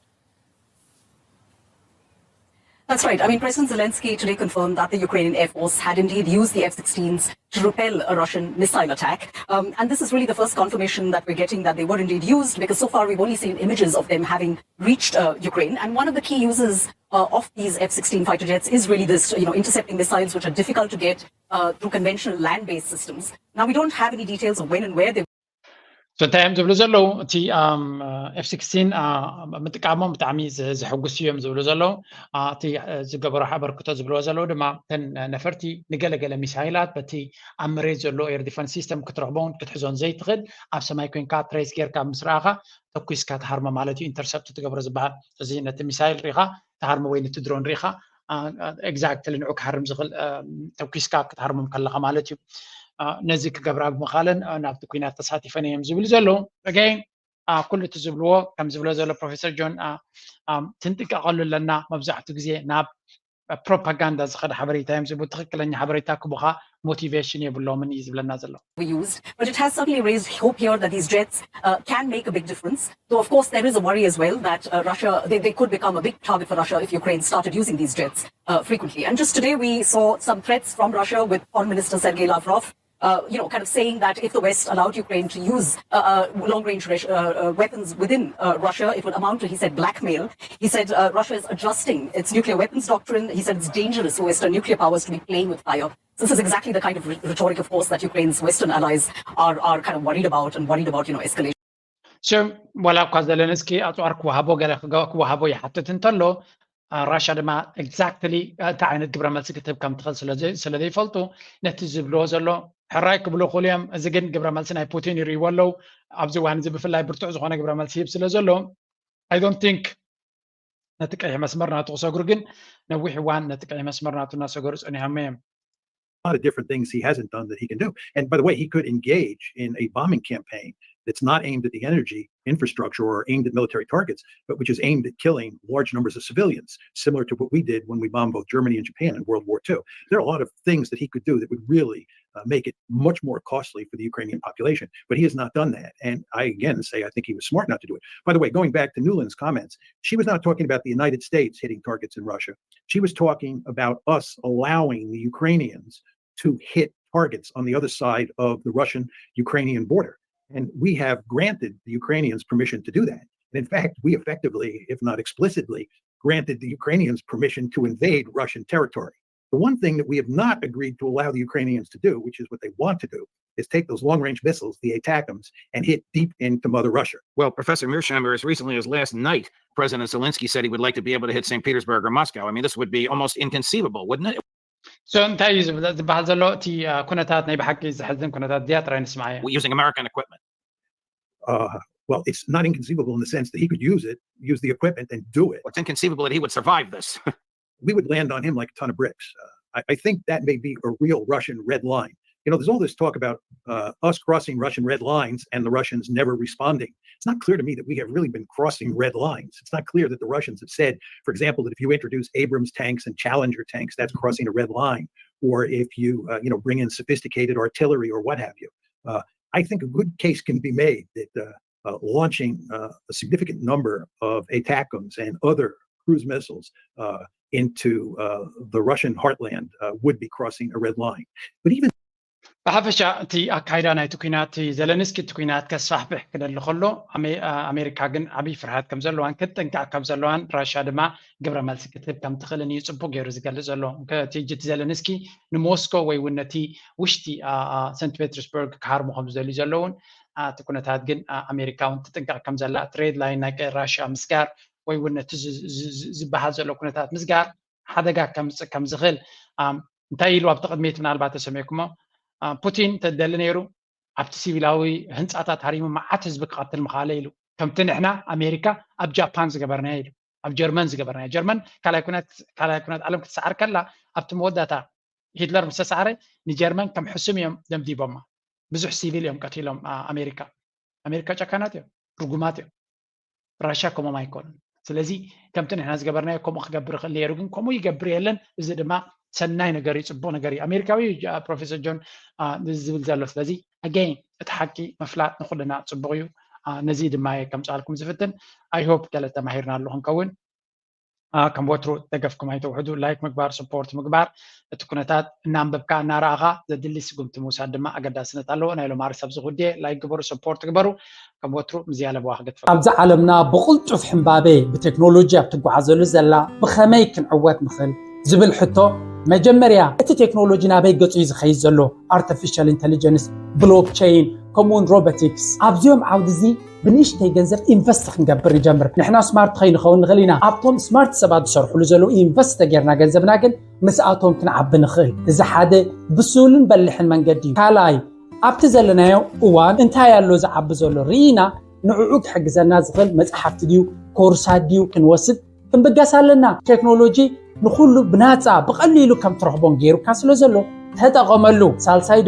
That's right. I mean, President Zelensky today confirmed that the Ukrainian Air Force had indeed used the F sixteens to repel a Russian missile attack. Um, and this is really the first confirmation that we're getting that they were indeed used, because so far we've only seen images of them having reached uh, Ukraine. And one of the key uses uh, of these F sixteen fighter jets is really this, you know, intercepting missiles, which are difficult to get uh, through conventional land-based systems. Now, we don't have any details of when and where they So እንታይ እዮም ዝብሉ ዘለዉ? እቲ ኤፍ ሲክስቲን ምጥቃሞም ብጣዕሚ ዘሕጉስ እዮም ዝብሉ ዘለዉ። እቲ ዝገበሮ ኣበርክቶ ዝብልዎ ዘለዉ ድማ እተን ነፈርቲ ንገለገለ ሚሳይላት በቲ ኣብ መሬት ዘሎ ኤር ዲፈንስ ሲስተም ክትረኽቦን ክትሕዞን ዘይትኽእል ኣብ ሰማይ ኮይንካ ትሬስ ጌርካ ምስ ረኣኻ ተኩስካ ትሃርሞ ማለት እዩ። ኢንተርሰፕት ትገብሮ ዝበሃል እዚ ነቲ ሚሳይል ሪኻ ትሃርሞ ወይ ነቲ ድሮን ሪኻ ኤግዛክትሊ ንዑ ክሃርም ዝኽእል ተኩስካ ክትሃርሞም ከለኻ ማለት እዩ። ነዚ ክገብራ ብምኻለን ናብቲ ኩናት ተሳቲፈን እዮም ዝብሉ ዘለዉ። ገይን ኩሉ እቲ ዝብልዎ ከም ዝብሎ ዘሎ ፕሮፌሰር ጆን ትንጥቀቐሉ ኣለና። መብዛሕትኡ ግዜ ናብ ፕሮፓጋንዳ ዝኸደ ሓበሬታ እዮም ዝቡ ትኽክለኛ ሓበሬታ ክቡኻ ሞቲቬሽን የብሎምን እዩ ዝብለና ዘሎ። We used, but it has certainly raised hope here that these jets uh, can make a big difference. Though, of course, there is a worry as well that uh, Russia, they, they could become a big target for Russia if Ukraine started using these jets uh, frequently. And just today, we saw some threats from Russia with Foreign Minister Sergei Lavrov uh, you know, kind of saying that if the West allowed Ukraine to use uh, uh, long-range uh, uh, weapons within uh, Russia, it would amount to, he said, blackmail. He said uh, Russia is adjusting its nuclear weapons doctrine. He said it's dangerous for Western nuclear powers to be playing with fire. This is exactly the kind of rhetoric, of course, that Ukraine's Western allies are, are kind of worried about and worried about, you know, escalation. ሽም ዋላ እኳ ዘለንስኪ ኣፅዋር ክወሃቦ ገለ ክወሃቦ ይሓትት እንተሎ ራሻ ድማ ኤግዛክትሊ እንታይ ዓይነት ግብረ መልሲ ክትህብ ከም ትኽእል ስለ ዘይፈልጡ ነቲ ዝብልዎ ዘሎ ሕራይ ክብሉ ክእሉ እዮም። እዚ ግን ግብረ መልሲ ናይ ፑቲን ይርእይዎ ኣለዉ። ኣብዚ እዋን እዚ ብፍላይ ብርቱዕ ዝኾነ ግብረ መልሲ ይህብ ስለ ዘሎ I don't think ነቲ ቀይሕ መስመር ናቱ ክሰግሩ ግን ነዊሕ እዋን ነቲ ቀይሕ መስመር ናቱ እናሰገሩ ፀኒሖም እዮም። A lot of different things he hasn't done that he can do. And by the way, he could engage in a bombing campaign that's not aimed at the energy infrastructure or aimed at military targets, but which is aimed at killing large numbers of civilians, similar to what we did when we bombed both Germany and Japan in World War Two. There are a lot of things that he could do that would really uh, make it much more costly for the Ukrainian population. But he has not done that. And I again say I think he was smart not to do it. By the way, going back to Nuland's comments, she was not talking about the United States hitting targets in Russia. She was talking about us allowing the Ukrainians to hit targets on the other side of the Russian Ukrainian border. And we have granted the Ukrainians permission to do that. And in fact, we effectively, if not explicitly, granted the Ukrainians permission to invade Russian territory. The one thing that we have not agreed to allow the Ukrainians to do, which is what they want to do, is take those long range missiles, the ATACMS, and hit deep into Mother Russia. Well, Professor Mearsheimer, as recently as last night, President Zelensky said he would like to be able to hit Saint Petersburg or Moscow. I mean, this would be almost inconceivable, wouldn't it? So እንታይ እዩ ዝበሃል ዘሎ እቲ ኩነታት ናይ ብሓቂ ዘሕዝን ኩነታት እዚኣ ጥራይ ንስማዕ እያ። Using American equipment. Uh, well, it's not inconceivable in the sense that he could use it, use the equipment and do it. It's inconceivable that he would survive this. We would land on him like a ton of bricks. Uh, I, I think that may be a real Russian red line. You know, there's all this talk about uh, us crossing Russian red lines and the Russians never responding. It's not clear to me that we have really been crossing red lines. It's not clear that the Russians have said, for example, that if you introduce Abrams tanks and Challenger tanks, that's crossing a red line. Or if you, uh, you know, bring in sophisticated artillery or what have you. Uh, I think a good case can be made that uh, uh, launching uh, a significant number of ATACMS and other cruise missiles uh, into uh, the Russian heartland uh, would be crossing a red line. But even ብሓፈሻ እቲ ኣካይዳ ናይቲ ኩናት፣ እቲ ዘለንስኪ እቲ ኩናት ከስፋሕፍሕ ክደሊ ከሎ፣ ኣሜ- ኣ- ኣሜሪካ ግን ዓብዪ ፍርሃት ከም ዘለዋን ክትጥንቀቕ ከም ዘለዋን፣ ራሽያ ድማ ግብረ መልሲ ክትህብ ከም ትኽእልን እዩ ጽቡቅ ገይሩ ዝገልጽ ዘሎ። ከ- እቲ እቲ ዘለንስኪ ንሞስኮ ወይ እውን ነቲ ውሽጢ ኣ- ኣ- ሰንት ፔተርስበርግ ክሃርሙ ከም ዝደልዩ ዘለውን፣ ኣ- እቲ ኩነታት ግን ኣ- ኣሜሪካ እውን ትጥንቀቕ ከም ዘላ፣ እቲ ሬድ ላይን ናይ ቀ- ራሽያ ምስጋር ወይ እውን ነቲ ዝ- ዝ- ዝ- ዝበሃል ዘሎ ኩነታት ምስጋር ሓደጋ ከምፅእ ከም ዝኽእል ኣም፣ እንታይ ኢሉ ኣብቲ ቅድሚት ምናልባት ተሰሚዕኩሞ፣ ኣ፣ ፑቲን ተደሊ ነይሩ ኣብቲ ሲቪላዊ ህንፃታት ሃሪሙ መዓት ህዝቢ ክቐትል ምኻለ ኢሉ። ከምቲ ንሕና ኣሜሪካ ኣብ ጃፓን ዝገበርናዮ ኢሉ፣ ኣብ ጀርመን ዝገበርናዮ። ጀርመን ካልኣይ ኩናት ካልኣይ ኩናት ዓለም ክትሰዓር ከላ፣ ኣብቲ መወዳእታ ሂትለር ምስ ተሰዓረ፣ ንጀርመን ከም ሕሱም እዮም ደምዲቦማ። ብዙሕ ሲቪል እዮም ቀቲሎም። ኣ፣ ኣሜሪካ ኣሜሪካ ጨካናት እዮም፣ ርጉማት እዮም። ራሻ ከምኦም ኣይኮኑን። ስለዚ ከምቲ ንሕና ዝገበርናዮ ከምኡ ክገብር ይኽእል ነይሩ፣ ግን ከምኡ ይገብር የለን። እዚ ድማ ሰናይ ነገር እዩ፣ ፅቡቅ ነገር እዩ። ኣሜሪካዊ ፕሮፌሰር ጆን ዝብል ዘሎ። ስለዚ ኣገይን እቲ ሓቂ ምፍላጥ ንኩልና ፅቡቅ እዩ። ነዚ ድማ እየ ከምፅኣልኩም ዝፍትን። ኣይሆፕ ገለ ተማሂርናሉ ክንከውን። ከም ወትሩ ደገፍኩም ኣይተውሕዱ። ላይክ ምግባር፣ ሰፖርት ምግባር፣ እቲ ኩነታት እናንበብካ እናረኣኻ ዘድሊ ስጉምቲ ምውሳድ ድማ ኣገዳስነት ኣለዎ። ናይ ሎም ኣርስ ኣብዚ ጉዳይ ላይክ ግበሩ፣ ሰፖርት ግበሩ። ከም ወትሩ ምዝያለ ብዋ ክገጥፈ ኣብዚ ዓለምና ብቕልጡፍ ሕምባቤ ብቴክኖሎጂ ኣብ ትጓዓዘሉ ዘላ ብኸመይ ክንዕወት ንኽእል ዝብል ሕቶ፣ መጀመርያ እቲ ቴክኖሎጂ ናበይ ገጹ እዩ ዝኸይድ ዘሎ? ኣርቲፊሻል ኢንተሊጀንስ፣ ብሎክቸይን፣ ከምኡውን ሮቦቲክስ። ኣብዚኦም ዓውዲ እዚ ብንእሽተይ ገንዘብ ኢንቨስት ክንገብር ንጀምር። ንሕና ስማርት ከይንኸውን ንኽእል ኢና። ኣብቶም ስማርት ሰባት ዝሰርሕሉ ዘለዉ ኢንቨስት ተጌርና ገንዘብና ግን ምስኣቶም ክንዓቢ ንኽእል። እዚ ሓደ ብስሉን በሊሕን መንገዲ እዩ። ካልኣይ፣ ኣብቲ ዘለናዮ እዋን እንታይ ኣሎ ዝዓቢ ዘሎ ርኢና ንዕኡ ክሕግዘና ዝኽእል መጽሓፍቲ ድዩ ኮርሳት ድዩ ክንወስድ ክንብገስ ኣለና። ቴክኖሎጂ ንኹሉ ብናጻ ብቐሊሉ ከም ትረኽቦን ገይሩካ ስለ ዘሎ ተጠቐመሉ። ሳልሳይ